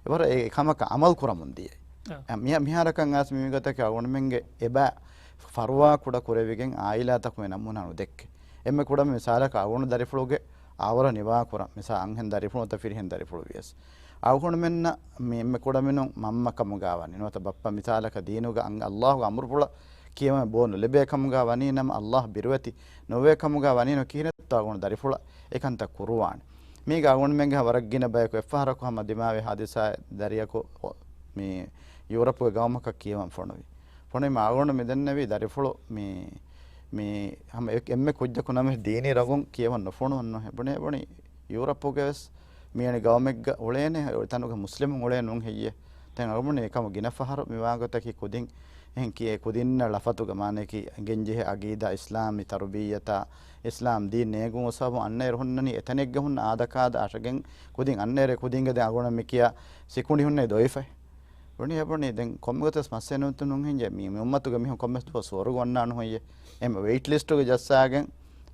އެވަރަށް އެ ކަމަކަށް އަމަލު ކުރަމުން ދިޔައީ. އާ. އެ މިހާ-، މިހާރަކަށް އައިސް މި ގޮތަކީ އަޅުގަނޑުމެންގެ އެބަ ފަރުވާ ކުޑަ ކުރެވިގެން އާއިލާތަކުން އެ ނަމޫނާ ނުދެއްކޭ. އެންމެ ކުޑަ މިސާލަކަށް އަޅުގަނޑު ދަރިފުޅުގެ އާވަރަ ނިވާކުރަން، މިސާ އަންހެން ދަރިފުޅު ނުވަތަ ފިރިހެން ދަރިފުޅު ވިޔަސް. އަޅުގަނޑުމެންނަށް މި އެންމެ ކުޑަމިނުން މަންމަ ކަމުގަ ވަނީ ނުވަތަ ބައްޕަ މިސާލަކަށް ދީނުގަ އަން-، ﷲ ގެ އަމުރުފުޅަށް ކިޔަވަން ބޯ ނުލިބޭ ކަމުގަ ވަނީ ނަމަ، ﷲ ބިރުވެތި ނުވޭ ކަމުގަ ވަނީ ނަމަ ކިހިނެއްތޯ އަޅުގަނޑު ދަރިފުޅަށް އެކަންތައް ކުރުވާނެ. މީގަ އަޅުގަނޑުމެންގެ ވަރަށް ގިނަ ބަޔަކު އެއްފަހަރަކު ހަމަ ދިމާވި ހާދިސާއެއް ދަރިޔަކު މި ޔޫރަޕުގެ ގައުމަކަށް ކިޔަވަން ފޮނުވި. ފޮނުވީމަ އަޅުގަނޑު މި ދެންނެވީ ދަރިފުޅު މި، މި ހަމަ އެ-، އެންމެ ކުއްޖަކު ނަމަ ދީނީ ރަގުން ކިޔަވަން ނުފޮނުވަން ނުހެ-، ބުނޭ ބުނީ ޔޫރަޕުގެ ވެސް މިއަނި ގައުމެއްގަ އުޅޭނެ، ތަނުގެ މުސްލިމުން އުޅޭ ނޫން ހެއްޔޭ؟ ދެން އަޅުގަނޑު އެކަމު ގިނަ ފަހަރު މިވާގޮތަކީ ކުދިން އެހެން ކިޔޭ ކުދިންނަށް ޅަފަތުގަ މާނައަކީ އެނގެންޖެހޭ އަގީދާ، އިސްލާމީ ތަރުބިއްޔަތާ، އިސްލާމް ދީން ނޭނގުމުގެ ސަބަބުން އަންނައިރު ހުންނަނީ އެތަނެއްގަ ހުންނަ އާދަކާދަ އަށަގެން ކުދިން އަންނައިރޭ ކުދިންގެ ދެން އަޅުގަނޑަށް މި ކިޔާ ސިކުނޑި ހުންނައި ދޮވިފައި. ބުނި އެބުނި ދެން ކޮންމެގޮތަސް މައްސަލަ ނުވަތަ ނުހިންޖެ މި، މި އުއްމަތުގެ މީހުން ކޮންމެސް ދުވަސް ސުވަރުގެ އޮންނާނު ހުއްޔެ. އެމް ވެއިޓް ލިސްޓުގެ ޖައްސާގެން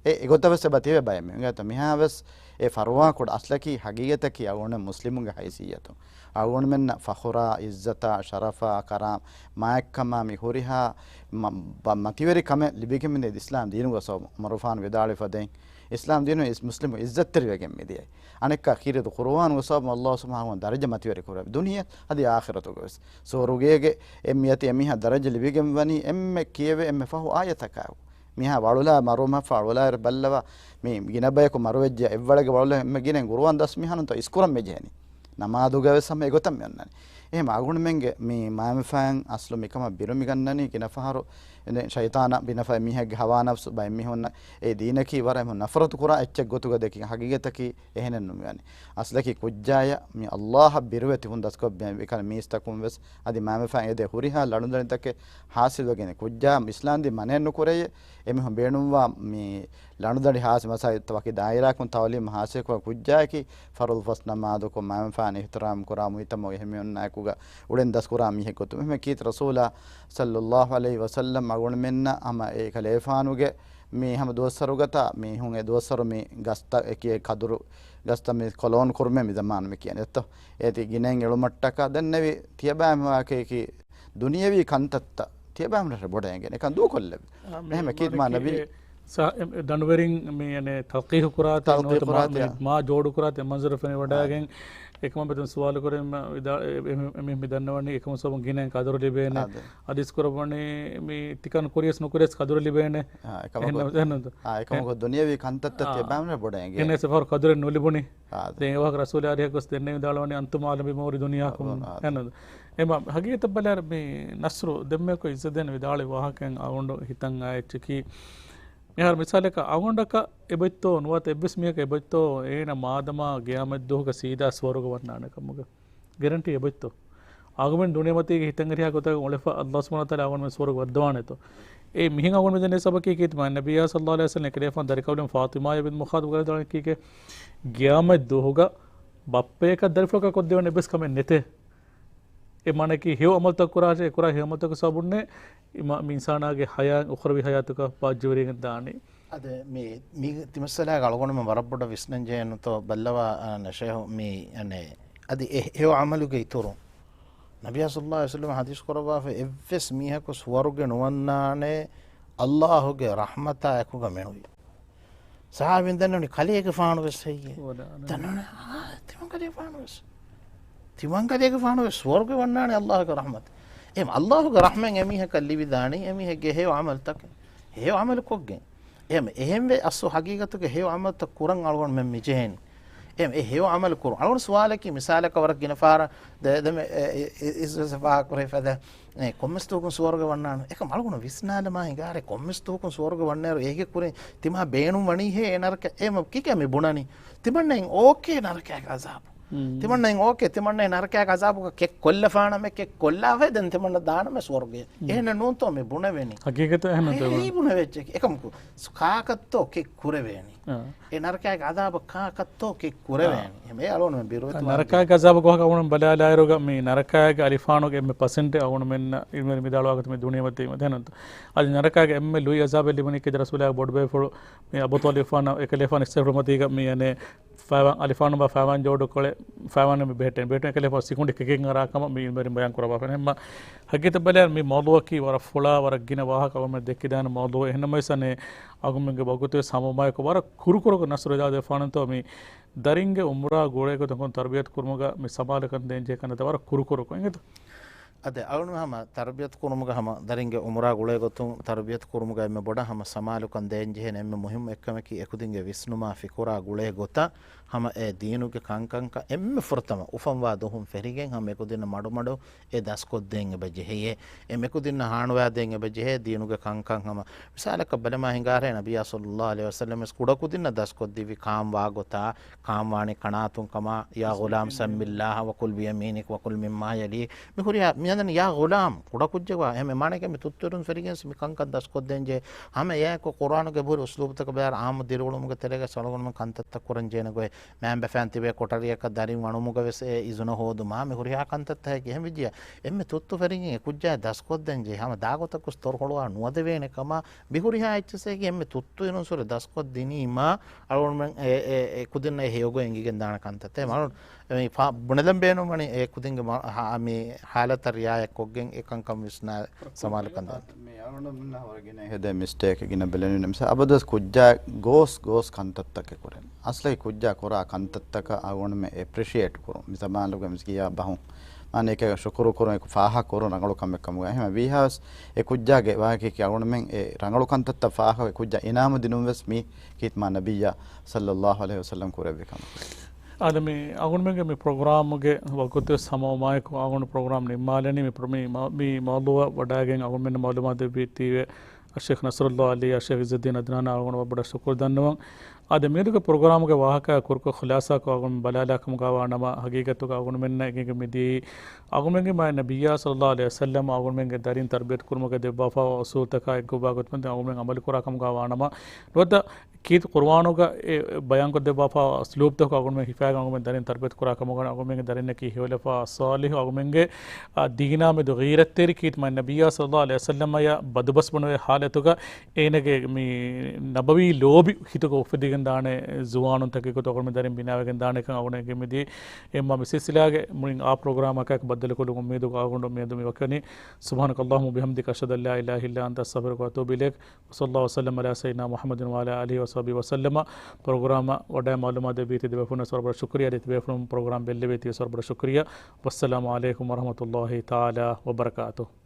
އެ، އެގޮތަށް ވެސް އެބަ ތިބެ ބައެއް މީހުން. އެތަ މިހާ ވެސް އެ ފަރުވާ ކުޑަ އަސްލަކީ ހަގީގަތަކީ އަޅުގަނޑު މުސްލިމުންގެ ހައިސިއްޔަތުން. އަޅުގަނޑުމެންނަށް ފަޚުރާ، އިއްޒަތާ، ޝަރަފާ، ކަރާ، މާތްކަމާ މި ހުރިހާ މަ-، ބަ-، މަތިވެރި ކަމެއް ލިބިގެން މިދިޔަ އިސްލާމް ދީނުގެ ސަބަބުން. ޢުމަރު ފާނު ވިދާޅުވި ފަދައިން އިސްލާމް ދީނު އިސް-، މުސްލިމު އިއްޒަތްތެރިވެގެން މިދިޔައީ. އަނެއްކާ ކީރިތި ޤުރުއާނުގެ ސަބަބުން ﷲ ސުބްޙާނަހޫ ދަރަޖަ މަތިވެރި ކުރެވި ދުނިޔެ އަދި އާޚިރަތުގަ ވެސް. ސުވަރުގޭގެ އެ މިއަތި އެމީހާ ދަރަޖަ ލިބިގެން ވަނީ އެންމެ ކިޔެވޭ އެންމެ ފަހު އާޔަތަކާ. މީހާ ވަޅުލާ މަރުވުމަށްފަހު ވަޅުލާއިރު ބައްލަވާ، މި ގިނަ ބަޔަކު މަރުވެއްޖެ އެއްވަޅެއްގެ ވަޅުލާ އެންމެ ގިނައިން ޤުރުއާން ދަސް މިހާރުންތޯ އިސްކުރަން މިޖެހެނީ. ނަމާދުގަ ވެސް ހަމަ އެގޮތަށް މި އޮންނަނީ. އެހެން އަގުނުމެންގެ މި މާމިފައިން އަސްލު މިކަމަށް ބިރު މިގަންނަނީ ގިނަ ފަހަރު އެން ޝައިޠާނާ ބިނަފައި މީހެއްގެ ހަވާ ނަފްސު ބައެއް މީހުންނަށް އެ ދީނަކީ ވަރަށް އެހެން ނަފްރަތު ކުރާ އެއްޗެއް ގޮތުގަ ދެކި ހަގީގަތަކީ އެހެނެއް ނުމިވަނީ. އަސްލަކީ ކުއްޖާޔަށް މި އައްލާހަށް ބިރުވެ ތިބުން ދަސްކޮށް ބިން ވިކަން މީސްތަކުން ވެސް އަދި މާމިފައިން އެދޭ ހުރިހާ ލަނޑުދަނޑިތަކެއް ހާސިލްވެގެން ކުއްޖާ އިސްލާންދީ މަނޭ ނުކުރެޔޭ އެމީހުން ބޭނުންވާ މި ލަނޑުދަނޑި ހާސި މަސާއިތްތައް ވަކި ދާއިރާކުން ތައުލީމް ހާސިލްކުރާ ކުއްޖާއަކީ ފަރުޟު ފަސް ނަމާދުކޮށް މާމިފައިން އިޙްތިރާމް ކުރާ މުޖްތަމަޢުގެ އެހެންމީހުންނާއެކުގަ އުޅެން ދަސްކުރާ މީހެއް ގޮތުން. އެހެން ކީރިތި ރަސޫލާ ޞައްލައްލާހު ޢަލައިހި ވަސައްލަމް އަގުނުމެންނަށް ހަމަ އެކަލޭފާނުގެ މި ހަމަ ދުވަސްވަރުގަތާ މީހުން އެ ދުވަސްވަރު މި ގަސްތަ އެކި ކަދުރު ގަސްތައް މި ކޮލޯން ކުރުމޭ މި ޒަމާނު މި ކިޔަނީ އެއްތޯ؟ އޭތި ގިނައިން އެޅުމަށްޓަކާ ދެންނެވި ތިޔަބައިމީހުން ވާކައިކީ ދުނިޔެވީ ކަންތައްތައް ތިޔަބައިމީހުން ބޮޑަށް އެނގޭނެ އެކަން ދޫކޮށްލެވި. އާ، މި އެހެން ކީރިތި މާނަވީ އެ ސާ-، އެ، ދަނޑުވެރިން މި އަނެ ތަލްޤީހު ކުރާތި ތަލްޤީހު ނުވަތަ މާ-، ކުރާތި، މި އާ. މާ ޖޯޑު ކުރާތި މަންޒަރު ފެނިވަޑައިގެން އާ. އެކަމަށް މިތަން ސުވާލު ކުރެން ވިދާ-، އެ، އެ، އެ، މި ދަންނަވަނީ އެކަމަށް ސަބަބުން ގިނައިން ކަދުރު ލިބޭނެ. އާ، ދެ. އަދިސް ކުރައްވަނީ މި ތިކަން ކުރިޔަސް ނުކުރިޔަސް ކަދުރު ލިބޭނެ. އާ، އެކަމަކު، އެހެން ނަމަ-، އެހެން ނަމަ-، އާ، އެކަމަކު އެ، ދުނިޔެވީ ކަންތައްތައް އާ. ތިޔަބައިމީހުން ބޮޑަށް އެނގޭ. އެހެން ސަފަރު ކަދުރެއް ނުލިބުނީ. އާ، ދެ. ދެން އެވާހަކަ ރަސޫލާ އަރިހަކުސް ދެންނެވިދާޅުވަނީ أنتم أعلم بأمور دنياكم. އާ، އާ، ދެ. އެހެން ނަމަ-، އެމަ ހަގީގަތަށް ބަލާއިރު މި ނަޞްރު ދެންމެއަކު އިއްޒަތް ދޭން ވިދާޅުވި ވާހަކައިން އަޅުގަނޑު ހިތަށް އާ އެއްޗަކީ، މިހާރު މިސާލަކަށް އަޅުގަނޑަކަށް އެބައޮތްތޯ ނުވަތަ އެއްވެސް މީހަކަށް އެބައޮތްތޯ އޭނަ މާދަމާ ގިޔާމަތްދުވަހުގަ ސީދާ ސުވަރުގެ ވަންނާނެ ކަމުގެ ގެރެންޓީ އެބައޮތްތޯ؟ އަޅުގަނޑުމެން ދުނިޔެމަތީގެ ހިތަށް އެރިހާ ގޮތަށް އުޅެފަ އައްލާހު ސުބްޙާނަހޫ ވަތަޢާލާ އަޅުގަނޑުމެން ސުވަރުގެ ވައްދަވާނެތޯ؟ އެ މިހެން އަޅުގަނޑުމެން ދެންނެވި ސަބަބަކީ ކީއްތަ؟ ނަބިއްޔާ ޞައްލައްލާހު ޢަލައިހި ވަސައްލަމް އެކަލޭފާނު ދަރިކައުލެން ފާޠިމާއަށް އިބްނު މުޚާޠަބު ކަލޭ ދާނެ ކީކޭ؟ ގިޔާމަތް ދުވަހުގަ ބައްޕަޔަކަށް ދަރިފުޅަކަށް ކޮށްދެވޭނެ އެއްވެސް ކަމެއް ނެތޭ. އެ މާނައަކީ ހެޔޮ ޢަމަލުތައް ކުރާށޭ، އެ ކުރާ ހެޔޮ ޢަމަލުތަކުގެ ސަބަބުންނޭ މި އިންސާނާގެ ޙަޔާތް އުޚްރަވީ ޙަޔާތަކަށް ބާއްޖަވެރިވެގެން ދާނީ. އަދި މި، މި ތިމަސްއަލާގަ އަޅުގަނޑުމެން ވަރަށް ބޮޑަށް ވިސްނަން ޖެހޭނެތޯ ބައްލަވާ، އަނެ ޝޭހު މި، އަނެ، އަދި އެ ހެޔޮ ޢަމަލުގެ އިތުރު ނަބިއްޔާ ޞައްލައްލާހު ޢަލައިހި ވަސައްލަމަ ޙަދީޘް ކުރައްވާފަ އެއްވެސް މީހަކު ސުވަރުގެ ނުވަންނާނެ އައްލާހުގެ ރަޙްމަތާ އެކުގަ މެނުވީ. ޞަޙާބީން ދެންނެވުނީ ކަލޭގެފާނު ވެސް ހެއްޔޭ؟ ދެންނެވުނީ، އާ، ތިމަންކަލޭގެފާނު ވެސް. ތިމަންކަލޭގެފާނު ވެސް ސުވަރުގެ ވަންނާނެ އައްލާހުގެ ރަޙްމަތު. އެހެން އައްލާހުގެ ރަޙްމަތް އެމީހަކަށް ލިބިދާނީ އެމީހެއްގެ ހެޔޮ ޢަމަލުތަކެއް. ހެޔޮ ޢަމަލު ކޮށްގެން. އެހެން، އެހެންވެ އަސްލު ޙަޤީޤަތުގެ ހެޔޮ ޢަމަލުތައް ކުރަން އަޅުގަނޑުމެން މި ޖެހޭނީ. އެ، އެ ހެޔޮ ޢަމަލު ކުރުން. އަޅުގަނޑު ސުވާލަކީ މިސާލަކަށް ވަރަށް ގިނަ ފަހަރަށް ދެ-، ދެމެ-، އެ، އެ، އިސް ފާހަގަކުރެވިފަދަ، އެ، ކޮންމެސް ދުވަހަކުން ސުވަރުގެ ވަންނާނެ. އެކަމް އަޅުގަނޑު ވިސްނާލަމާ ހިނގާރޭ ކޮންމެސް ދުވަހަކުން ސުވަރުގެ ވަންނައިރު އޭގެ ކުރިން ތިމާ ބޭނުން ވަނީހޭ އެ ނަރަކަ-، އެ މަ-، ކިކޭ މި ބުނަނީ؟ ތިމަންނައިން އޯކޭ ނަރަކައިގެ ޢަޒާބު. މް. ތިމަންނައިން އޯކޭ، ތިމަންނައިން ނަރަކައިގެ ޢަޒާބުގަ ކެއް ކޮށްލަފާނަމޭ ކެއް ކޮށްލާފައި ދެން ތިމަންނަ ދާނަމޭ ސުވަރުގެ. މް. އެހެނެއް ނޫންތޯ މި ބުނެވެނީ؟ ހަޤީޤަތަށް އެހެން އެ ނޫންތޯ. އެއީ ބުނެވެއްޖެ. އެކަމަކު ސު-، ކާކަށްތޯ ކެއް ކުރެވޭނީ؟ އާ. އެ ނަރަކައިގެ ޢަޒާބަށް ކާކަށްތޯ ކެއް ކުރެވޭނީ؟ އާ. އެހެން އެ އަޅުގަނޑުމެން ބިރުވެތި ވާން ނަރަކައިގެ ޢަޒާބު ގޮހަކަށް އަޅުގަނޑު ބަލާލާއިރުގަ މި ނަރަކައިގެ އަލިފާނުގެ އެންމެ ޕަސެންޓެއް އަޅުގަނޑުމެންނަށް ޢިލްމުވެރިން ވިދާޅުވާގޮތުން މި ދުނިޔެމަތީގަ ދެންނެވުންތޯ. އަދި ނަރަކައިގެ އެންމެ ލުއި ޢަޒާބެއް ލިބުނީ ކީއްތަ؟ ރަސޫލާގެ ބޮޑުބޭފުޅު މި އަބޫ ޠާލިބާ އެކަލޭފާނު އިސްތަޝްހަދު މަތީގަ މި އަނެއް ފައިވާން އަލިފާނު ބާ ފައިވާން ޖޯޑުކޮޅެއް ފައިވާން މި ބެހެއްޓެން. ބެހެއްޓުން އެކަލޭފާނު ސިކުނޑި ކެކެއް އަރާ ކަމަށް މި ޢިލްމުވެރިން ބަޔާން ކުރައްވާފަ. އެހެންމަ ހަޤީޤަތަށް ބަލާއިރު މި މައުޟޫޢަކީ ވަރަށް ފުޅާ ވަރަށް ގިނަ ވާހަކަ އަޅުގަނޑުމެން ދެއްކިދާނެ މައުޟޫޢެއް. އެހެންނަމަވެސް އަނެއް އަޅުގަނޑުމެންގެ ވަގުތުވެސް ހަމަވުމާއެކު ވަރަށް ކުރުކުރުކޮށް ނަޞްރު އެދާދެވިފާނެތޯ މި ދަރިންގެ އުމުރާ ގުޅޭގޮތުން ތަރުބިޔަތު ކުރުމުގަ މި ސަމާލުކަން ދޭންޖެހޭ ކަންތައްތައް ވަރަށް ކުރުކުރުކޮށް އިނގޭތަ؟ އަދި އަޅުގަނޑު ހަމަ ތަރުބިޔަތު ކުރުމުގަ ހަމަ ދަރިންގެ އުމުރާ ގުޅޭ ގޮތުން ތަރުބިޔަތު ކުރުމުގަ އެންމެ ބޮޑަށް ހަމަ ސަމާލުކަން ދޭންޖެހޭނެ އެންމެ މުހިއްމު އެއްކަމަކީ އެކުދިންގެ ވިސްނުމާ ފިކުރާ ގުޅޭ ގޮތަށް ހަމަ އެ ދީނުގެ ކަންކަންކަން އެންމެ ފުރަތަމަ އުފަންވާ ދުވަހުން ފެށިގެން ހަމަ އެކުދިންނަށް މަޑުމަޑު އެ ދަސްކޮށްދޭން އެބަ ޖެހެޔޭ. އެ މެކުދިންނަށް ހާނުވާދޭން އެބަ ޖެހޭ ދީނުގެ ކަންކަން ހަމަ. މިސާލަކަށް ބަލަމާ ހިނގާރޭ ނަބިއްޔާ ޞައްލައްލާހު ޢަލައިހި ވަސައްލަމަ ވެސް ކުޑަކުދިންނަށް ދަސްކޮށްދެއްވި ކާން ވާގޮތާ، ކާން ވާނީ ކަނާތުން ކަމާ، يا غلام سم الله وكل بيمينك وكل مما يليك. މި ހުރިހާ މި އަންނަނީ يا غلام ކުޑަކުއްޖެއް ވާ. އެހެން މާނައަކީ މި ތުއްތުއިރުން ފެށިގެން މި ކަންކަން ދަސްކޮށްދޭން ޖެހޭ. ހަމަ އެއާއެކު ޤުރްއާނުގެ އެބަހުރި އުސްލޫބުތަކަށް ބަލާއިރު ޢާއްމު ދިރިއުޅުމުގެ ތެރޭގަ އަޅުގަނޑުމެން ކަންތައްތައް ކުރަން ޖެހޭނެ ގޮތް. މައިންބަފައިން ތިބޭ ކޮޓަރިއަކަށް ދަރިން އަނުމުގަ ވެސް އެ އިޒުނަ ހޯދުމާ މި ހުރިހާ ކަންތައްތަކެއް އެހެން ވެއްޖިއްޔާ، އެންމެ ތުއްތު ފެށިގެން އެ ކުއްޖާއަށް ދަސްކޮށްދޭން ޖެހޭ. ހަމަ ދާގޮތަކުސް ތޮރު ހޮޅުވާ ނުވަދެވޭނެ ކަމަށް މި ހުރިހާ އެއްޗިސްއެއްގެ އެންމެ ތުއްތު އިރުންސުރެ ދަސްކޮށްދިނީމާ، އަޅުގަނޑުމެން އެ، އެ، އެ ކުދިންނަށް އެ ހެޔޮގޮތް އެނގިގެން ދާނެ ކަންތައްތައް. މަ-، ބުނެލަން ބޭނުންވަނީ އެ ކުދިންގެ މަ-، ހާ-، މި ޙާލަތަށް ރިޢާޔަތްކޮށްގެން އެ ކަންކަން ވިސްނާ ސަމާލުކަން ދޭން. މި އަޅުގަނޑުމެންނަށް ހަމަ ގިނަ ހެދޭ މިސްޓޭކެއް ގިނަ ބެލެނިން މިސާ އަބަދުވެސް ކުއްޖާ ގޯސް، ގޯސް ކަންތައްތަކެއް ކުރޭނެ. އަސްލަކީ ކުއްޖާ ކުރާ ކަންތައްތަކަށް އަޅުގަނޑުމެން އެޕްރިޝިއޭޓް ކުރުން. މި ޒަމާނުގެ މިސް ގިޔާ ބަހުން. މާނައަކީ ޝުކުރު ކުރުން، އެކު ފާހަގަ ކުރުން ރަނގަޅު ކަމެއް ކަމުގަ. އެހެން ވީހާވެސް އެ ކުއްޖާގެ ވާހަކައަކީ އަޅުގަނޑުމެން އެ ރަނގަޅު ކަންތައްތައް ފާހަގަ އެ ކުއްޖާ އިނާމު ދިނުން ވެސް މީ ކީރިތި މާ ނަބިއްޔާ ޞައްލައްލާހު ޢަލައިހި ވަސައްލަމް ކުރެއްވި ކަމަކީ. އާދެ، މި އަޅުގަނޑުމެންގެ މި ޕްރޮގްރާމުގެ ވަގުތުވެސް ހަމަވުމާއެކު އަޅުގަނޑު ޕްރޮގްރާމް ނިންމާލަނީ. މި ޕްރޮ-، މި މަ-، މި މައުޟޫޢަށް ވަޑައިގެން އަޅުގަނޑުމެންނަށް މަޢުލޫމާތު ދެއްވީތީވެ އައްޝޭޚް ނަޞްރުﷲ ޢަލީ، އައްޝޭޚް ޢިއްޒުއްދީން ޢަދްނާނަށް އަޅުގަނޑު ވަރަށް ބޮޑަށް ޝުކުރު ދަންނަވަން. އާދެ، މިއަދުގެ ޕްރޮގްރާމުގެ ވާހަކަ ކުރުކޮށް ޚުލާޞާކޮށް އަޅުގަނޑު ބަލާލާ ކަމުގަ ވާނަމަ، ހަގީގަތުގަ އަޅުގަނޑުމެންނަށް އެނގިގެން މިދިޔައީ އަޅުގަނޑުމެންގެ މާތް ނަބިއްޔާ ޞައްލަﷲ ޢަލައިހި ވަސައްލަމަ އަޅުގަނޑުމެންގެ ދަރިން ތަރުބިޔަތު ކުރުމުގަ ދެއްވާފައިވާ އުޞޫލުތަކާ އެއްގޮތްވާ ގޮތުން އަޅުގަނޑުމެން ޢަމަލު ކުރާ ކަމުގަ ވާނަމަ، ނުވަތަ ކީރިތި ޤުރުއާނުގަ އެ ބަޔާންކޮށްދެއްވާފައިވާ އުސްލޫބުތަކު އަޅުގަނޑުމެން ހިފާގެން އަޅުގަނޑުމެންގެ ދަރިން ތަރުބިޔަތު ކުރާ ކަމުގަ އަޅުގަނޑުމެންގެ ދަރިންނަކީ ހެޔޮލަފާ ޞާލިޙު، އަޅުގަނޑުމެންގެ، އާ، ދީނާ މެދު ޣީރަތްތެރި ކީރިތި މާތް ނަބިއްޔާ ޞައްލަﷲ ޢަލައިހި ވަސައްލަމަޔަށް ބަދުބަސް ބުނެވޭ ޙާލަތުގަ އޭނަގެ މި ނަބަވީ ލޯބި ހިތުގަ އުފެދިގެން ދާނެ ޒުވާނުންތަކެއް ގޮތު އަޅުގަނޑުމެން ދަރިން ބިނާވެގެން ދާނެކަން އަޅުގަނޑުމެން އެނގެން މިދިޔައީ. އެހެންމާ މި ސިލްސިލާގެ މުޅިން އާ ޕްރޮގްރާމަކާއެކު ބައްދަލުކޮށްލުމުގެ އުއްމީދުގަ އަޅުގަނޑު މިއަދު މި ވަކިވަނީ. سبحانك اللهم وبحمدك، أشهد أن لا إله إلا أنت، أستغفرك وأتوب إليك. وصلى الله وسلم على سيدنا محمد وعلى آله وصحبه وسلم. ޕްރޮގްރާމަށް ވަޑައި މަޢުލޫމާތު ދެއްވީތީ ދެބޭފުޅުންނަށް ވަރަށް ބޮޑަށް ޝުކުރިއްޔާ. ދެ ދެބޭފުޅުން ޕްރޮގްރާމް ބެއްލެވީތީ ވަރަށް ބޮޑަށް ޝުކުރިއްޔާ. والسلام عليكم ورحمة الله تعالى وبركاته.